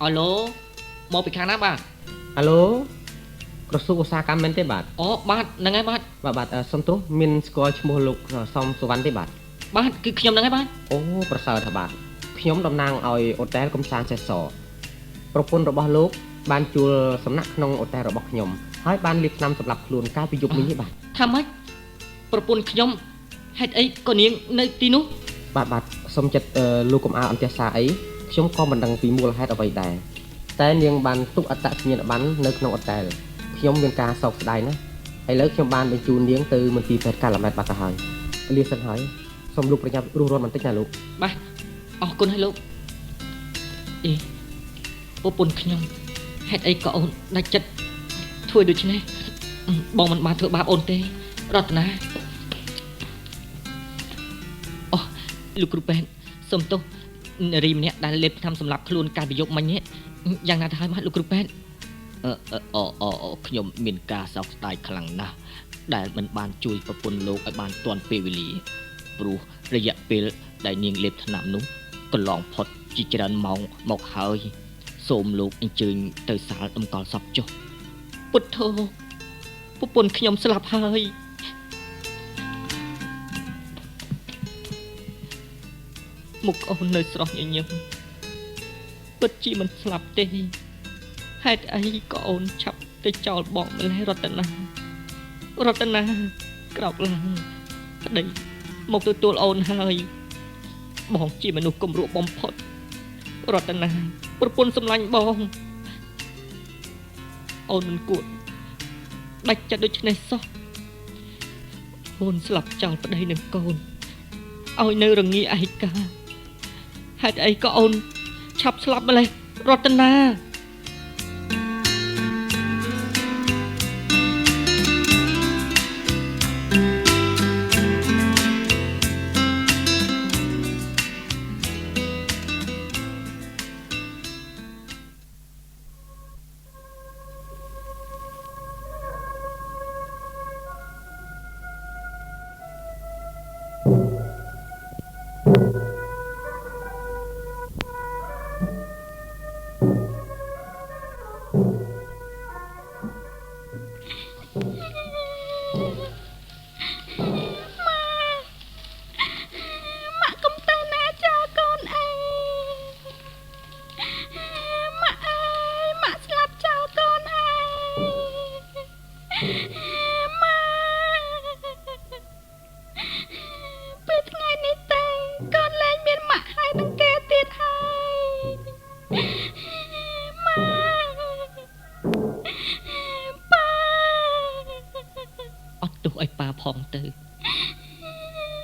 អាឡូមកពីខាងណាបាទ អាឡូក្រសួងឧស្សាហកម្មមែនទេបាទ អូបាទហ្នឹងហើយបាទ បាទសុំទោសមានស្គាល់ឈ្មោះលោកសំសុវណ្ណទេបាទ បាទគឺខ្ញុំហ្នឹងហើយបាទ អូប្រសើរថាបាទខ្ញុំតំណាងឲ្យអូតែលកំសាន្តសេះសប្រពន្ធរបស់លោកបានជួលសំណាក់ក្នុងអូតែលរបស់ខ្ញុំហើយបានលាបថ្នាំសម្រាប់ខ្លួនកាលពីយប់នេះបាទ ថាម៉េចប្រពន្ធខ្ញុំហេតុអីក៏នាងនៅទីនោះ បាទសូមចិត្តលោកកុំអើអន្ទះសារអីខ្ញុំក៏មិនដឹងពីមូលហេតុអ្វីដែរតែនាងបានទុកអត្តសញ្ញាណប័ណ្ណនៅក្នុងអូតែលខ្ញុំមានការសោកស្ដាយណាស់ឥឡូវខ្ញុំបានបញ្ជូននាងទៅមន្ទីរពេទ្យកាឡាម៉ែតបាត់ទៅហើយលាសិនហើយសូមលោកប្រញាប់រស់រាន់បន្តិចណាលោក បាទអរគុណហើយលោកអេប្រពន្ធខ្ញុំហេតុអីក៏អូនដាច់ចិត្តធ្វើដូច្នេះបងមិនបានធ្វើបាបអូនទេរតនាអូលោកគ្រូពេទ្យសូមទោសនារីម្នាក់ដែលលេបថ្នាំសម្លាប់ខ្លួនកាលពីយប់មិញនេះយ៉ាងណាទៅហើយបាទលោកគ្រូពេទ្យអូខ្ញុំមានការសោកស្ដាយខ្លាំងណាស់ដែលមិនបានជួយប្រពន្ធលោកឲ្យបានទាន់ពេលវេលាព្រោះរយៈពេលដែលនាងលេបថ្នាំនោះកន្លងផុតជាច្រើនម៉ោងមកហើយសូមលោកអញ្ជើញទៅសាលតម្កល់សពចុះពុទ្ធោប្រពន្ធខ្ញុំស្លាប់ហើយមុខអូននៅស្រស់ញញឹមពិតជាមិនស្លាប់ទេហេតុអីក៏អូនឆាប់ទៅចោលបងម្ល៉េះរតនារតនាក្រោកឡើងប្តីមកទទួលអូនហើយបងជាមនុស្សគំរក់បំផុតរតនាប្រពន្ធសម្លាញ់បងអូនមិនគួរដាច់ចិត្តដូច្នេះសោះអូនស្លាប់ចោលប្តីនិងកូនឲ្យនៅរងាឯកាហេតុអីក៏អូនឆាប់ស្លាប់ម្ល៉េះរតនា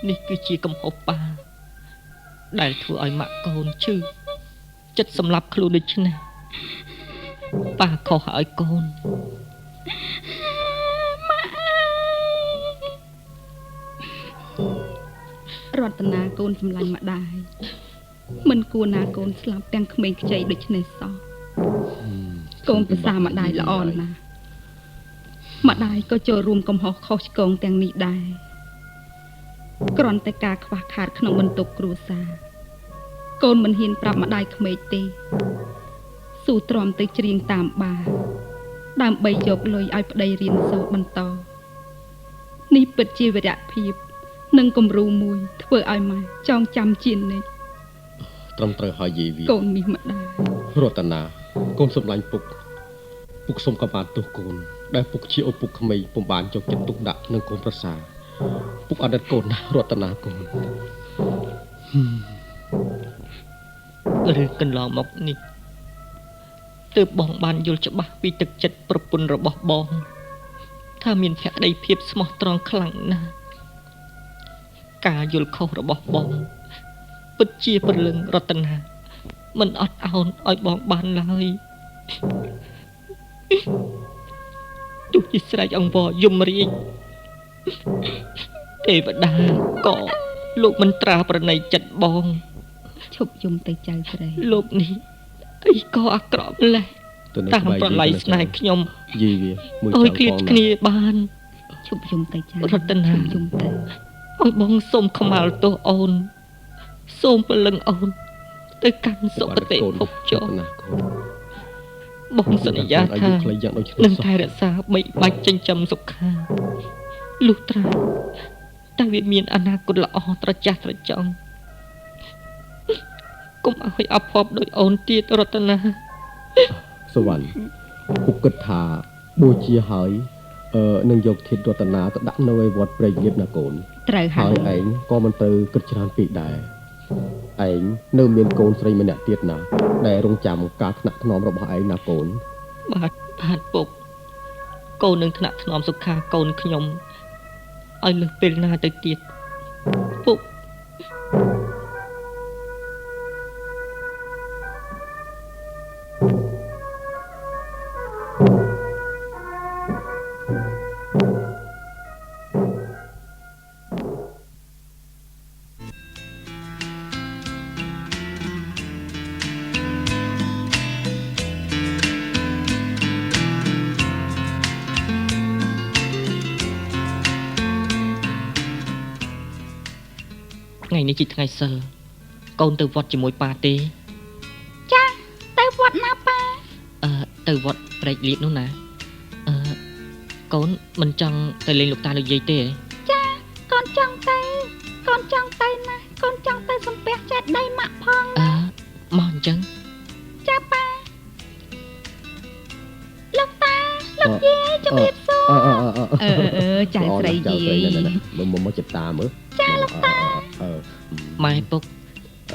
នេះគឺជាកំហុសប៉ាដែលធ្វើឲ្យម៉ាក់កូនឈឺចិត្តសម្លាប់ខ្លួនដូច្នេះប៉ាខុសឲ្យកូនម៉ាក់អើយរតនាកូនសម្លាញ់ម្ដាយមិនគួរណាកូនស្លាប់ទាំងក្មេងខ្ចីដូច្នេះសោះកូនប្រសាម្ដាយល្អណាស់ម្ដាយក៏ចូលរួមកំហុសខុសឆ្គងទាំងនេះដែរគ្រាន់តែការខ្វះខាតក្នុងបន្ទុកគ្រួសារកូនមិនហ៊ានប្រាប់ម្ដាយក្មេកទេស៊ូទ្រាំទៅច្រៀងតាមបារដើម្បីយកលុយឲ្យប្តីរៀនសូត្របន្តនេះពិតជាវីរភាពនិងគំរូមួយធ្វើឲ្យម៉ែចងចាំជានិច្ចត្រឹមត្រូវហើយយាយវាកូននេះម្ដាយរតនាកូនសម្លាញ់ពុកពុកសូមកំបានទោសកូនដែលពុកជាឪពុកក្មេងពុំបានយកចិត្តទុកដាក់នឹងកូនប្រសាពុកអត់កូនណារតនាកូន ឬកន្លងមកនេះទើបបងបានយល់ច្បាស់ពីទឹកចិត្តប្រពន្ធរបស់បងថាមានភក្តីភាពស្មោះត្រង់ខ្លាំងណាស់ការយល់ខុសរបស់បងពិតជាព្រលឹងរតនាមិនអត់ឱនឲ្យបងបានឡើយទោះជាស្រែកអង្វរយំរាជទេវតាក៏លោកមិនត្រាប្រណីចិត្តបងឈប់យំទៅចៅស្រីលោកនេះអីក៏អាក្រក់ម្ល៉េះតាមប្រឡ័យស្នេហ៍ខ្ញុំយីវាមួយចៅផងគ្នាបានឈប់យំទៅចៅរតនាយំទៅឲ្យបងសូមខ្មាល់ទោសអូនសូមព្រលឹងអូន ទៅកាន់សុគតិភពចុះ ណាកូន បងសន្យាថានឹងថែរក្សាបីបាច់ចិញ្ចឹមសុខាលុះត្រាតែវាមានអនាគតល្អត្រចះត្រចង់កុំឲ្យអភ័ព្វដោយអូនទៀតរតនា សវណ្ណពុកគិតថាបូជាហើយនឹងយកធាតុរតនាទៅដាក់នៅឯវត្តព្រែកលៀបណាកូន ត្រូវហើយ ឯងក៏មិនត្រូវគិតច្រើនពេកដែរឯងនៅមានកូនស្រីម្នាក់ទៀតណាដែលរងចាំការថ្នាក់ថ្នមរបស់ឯងណាកូន បាទបាទពុកកូននឹងថ្នាក់ថ្នមសុខាកូនខ្ញុំឲ្យលើសពេលណាទៅទៀតពុកថ្ងៃនេះជាថ្ងៃសិលកូនទៅវត្តជាមួយប៉ាទេ ចាទៅវត្តណាប៉ា ទៅវត្តព្រែកលៀបនោះណាកូនមិនចង់ទៅលេងលោកតាលោកយាយទេ ចាកូនចង់ទៅកូនចង់ទៅណាកូនចង់ទៅសំពះចេតិយម៉ាក់ផង មកអញ្ចឹង ចាប៉ាលោកតាលោកយាយជម្រាបសួរ ចៅស្រីយាយ មកចិត្តតាមើល ចាលោកតា ម៉ែពុក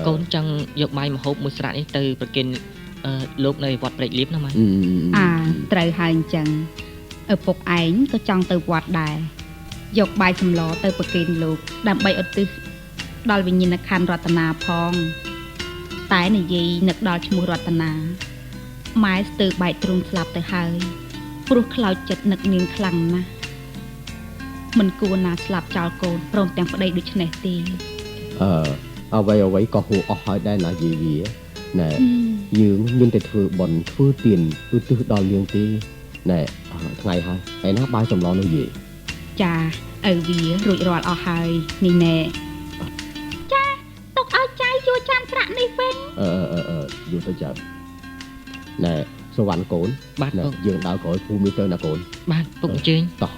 កូនចង់យកបាយម្ហូបមួយស្រាក់នេះទៅប្រគេនលោកនៅវត្តព្រែកលៀបណាម៉ែ ត្រូវហើយអញ្ចឹងឪពុកឯងក៏ចង់ទៅវត្តដែរយកបាយសម្លទៅប្រគេនលោកដើម្បីឧទ្ទិសដល់វិញ្ញាណក្ខន្ធរតនាផងតែនិយាយនឹកដល់ឈ្មោះរតនាម៉ែស្ទើរបែកទ្រូងស្លាប់ទៅហើយព្រោះខ្លោចចិត្តនឹកនាងខ្លាំងណាស់មិនគួរណាស្លាប់ចោលកូនព្រមទាំងប្តីដូច្នេះទេ អ្វីក៏ហួអស់ហើយដែរណាយាយវាណែយើងមានតែធ្វើបុណ្យធ្វើទានឧទ្ទិសដល់នាងទេណែថ្ងៃហើយឯណាបាយសម្លនោះយាយ ចាឪវារួចរាល់អស់ហើយនេះណែ ចាទុកឲ្យចៅយួរចានស្រាក់នេះវិញ យួរទៅចៅណែសវណ្ណកូន បាទ ណែយើងដើរក្រោយភូមិនេះទៅណាកូន បាទពុកអញ្ជើញ តោះ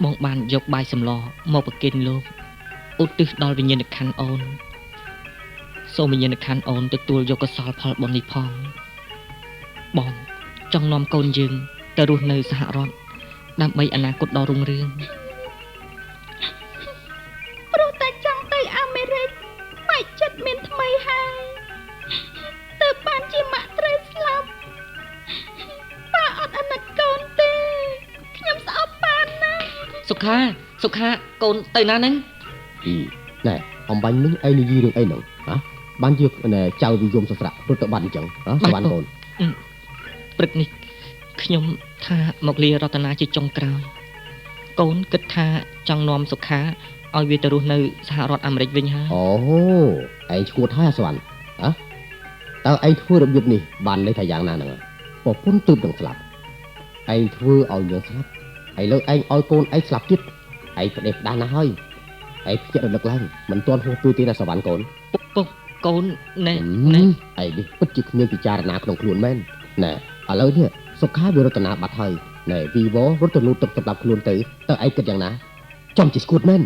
បងបានយកបាយសម្លមកប្រគេនលោកឧទ្ទិសដល់វិញ្ញាណក្ខន្ធអូនសូមវិញ្ញាណក្ខន្ធអូនទទួលយកកុសលផលបុណ្យនេះផងបងចង់នាំកូនយើងទៅរស់នៅសហរដ្ឋដើម្បីអនាគតដ៏រុងរឿង ព្រោះតែចង់ទៅអាមេរិកបែកចិត្តមានថ្មីហើយទៅបានជាម៉ាក់ត្រូវស្លាប់ប៉ាអត់អាណិតកូនទេខ្ញុំស្អប់ប៉ាណាស់ សុខាសុខាកូនទៅណាហ្នឹង ណែអំបញ្ញនេះឯងនិយាយរឿងអីហ្នឹងហ៎បានជាណែចៅវិយមសស្រាក់រត់ទៅបាត់អញ្ចឹងហ៎សវណ្ណកូន ព្រឹកនេះខ្ញុំថាមកលារតនាជាចុងក្រោយកូនគិតថាចង់នាំសុខាឲ្យវាទៅរស់នៅសហរដ្ឋអាមេរិកវិញហើយ អូឯងឈួតហើយសវណ្ណហ៎តើឯងធ្វើរបៀបនេះបានន័យថាយ៉ាងណាហ្នឹងប្រពន្ធទើបនឹងស្លាប់ឯងធ្វើឲ្យនាងស្លាប់ឥឡូវឯងឲ្យកូនឯងស្លាប់ទៀតឯងផ្ដេសផ្ដាស់ណាស់ហើយឯងភ្ញាក់រលឹកឡើងមិនទាន់ហួសពេលទេណាសវណ្ណកូន ពុកកូនណែណែ ឯងនេះពិតជាគ្មានពិចារណាក្នុងខ្លួនមែនណែឥឡូវនេះសុខាវិរតនាបាត់ហើយណែវីវរត់ទៅលូតទឹកសម្រាប់ខ្លួនទៅតើឯងគិតយ៉ាងណាចំជាស្គួតមែន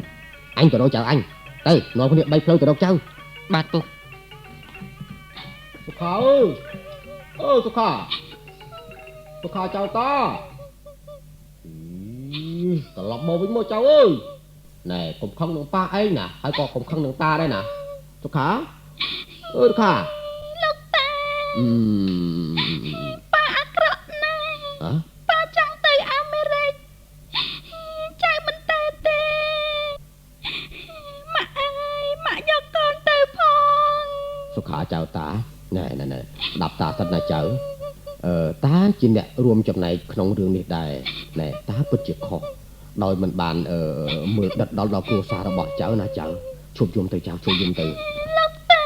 អញទៅរកចៅអញទៅនាំគ្នាបីផ្លូវទៅរកចៅ បាទពុក សុខាអើយអឺសុខាសុខាចៅតាត្រឡប់មកវិញមកចៅអើយណែកុំខឹងនឹងប៉ាឯងណាហើយក៏កុំខឹងនឹងតាដែរណាសុខាអើសុខា លោកតាប៉ាអាក្រក់ណាស់ប៉ាចង់ទៅអាមេរិកចៅមិនទៅទេម៉ាក់អើយម៉ាក់យកកូនទៅផង សុខាចៅតាណែណែណែស្ដាប់តាសិនណាចៅ តាជាអ្នករួមចំណែកក្នុងរឿងនេះដែរណែតាពិតជាខុសដោយមិនបានមើលដិតដល់ដល់គ្រួសាររបស់ចៅណាចៅឈប់យំទៅចៅឈប់យំទៅ លោកតា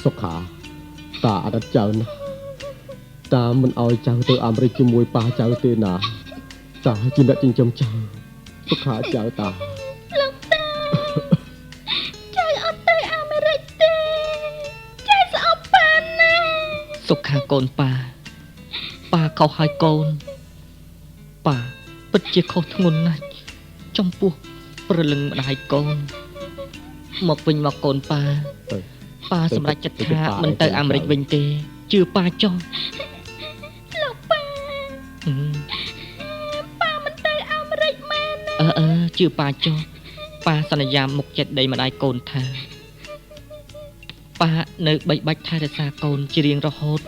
សុខាតាអត់ចៅណាតាមិនអោយចៅទៅអាមេរិកជាមួយប៉ាចៅទេណាតាជាអ្នកចិញ្ចឹមចៅសុខាចៅតា លោកតាចៅអត់ទៅអាមេរិកទេចៅស្អប់ប៉ាណា សុខាកូនប៉ាប៉ាខុសហើយកូនប៉ាពិតជាខុសធ្ងន់ណាស់ចំពោះព្រលឹងម្ដាយកូនមកវិញមកកូនប៉ាប៉ាសម្រេចចិត្តថាមិនទៅអាមេរិកវិញទេជឿប៉ាចុះ លោកប៉ាប៉ាមិនទៅអាមេរិកមែន អឺជឿប៉ាចុះ ប៉ាសន្យាមុខចិត្តដីម្ដាយកូនថាប៉ានៅបីបាច់ថែរក្សាកូនជារៀងរហូត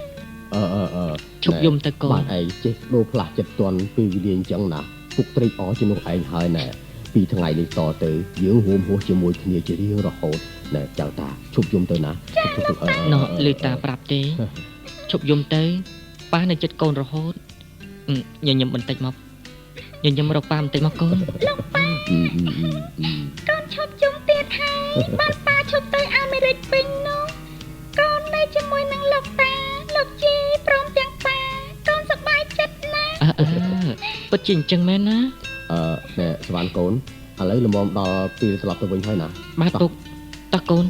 អឺអឺអឺ ឈប់យំទៅកូន បានឯងចេះដូរផ្លាស់ចិត្តទាន់ពេលវេលាអញ្ចឹងណាពុកត្រេកអរជំនួសឯងហើយណែពីថ្ងៃនេះតទៅយើងរួមហួសជាមួយគ្នាជារៀងរហូតណែចៅតាឈប់យំទៅណាឈប់ៗ ណោះឮតាប្រាប់ទេឈប់យំទៅប៉ានៅចិត្តកូនរហូតញញឹមបន្តិចមកញញឹមរកប៉ាបន្តិចមកកូន លោកប៉ាកូនឈប់យំទៀតហើយបានប៉ាឈប់ទៅអាមេរិកវិញនោះកូននៅជាមួយនឹងលោកតាលោកជីព្រមទាំងប៉ាកូនសប្បាយចិត្តណាស់ អើអើពិតជាអញ្ចឹងមែនណា អឺណែសវណ្ណកូនឥឡូវល្មមដល់ពេលត្រឡប់ទៅវិញហើយណា បាទពុកតោះកូន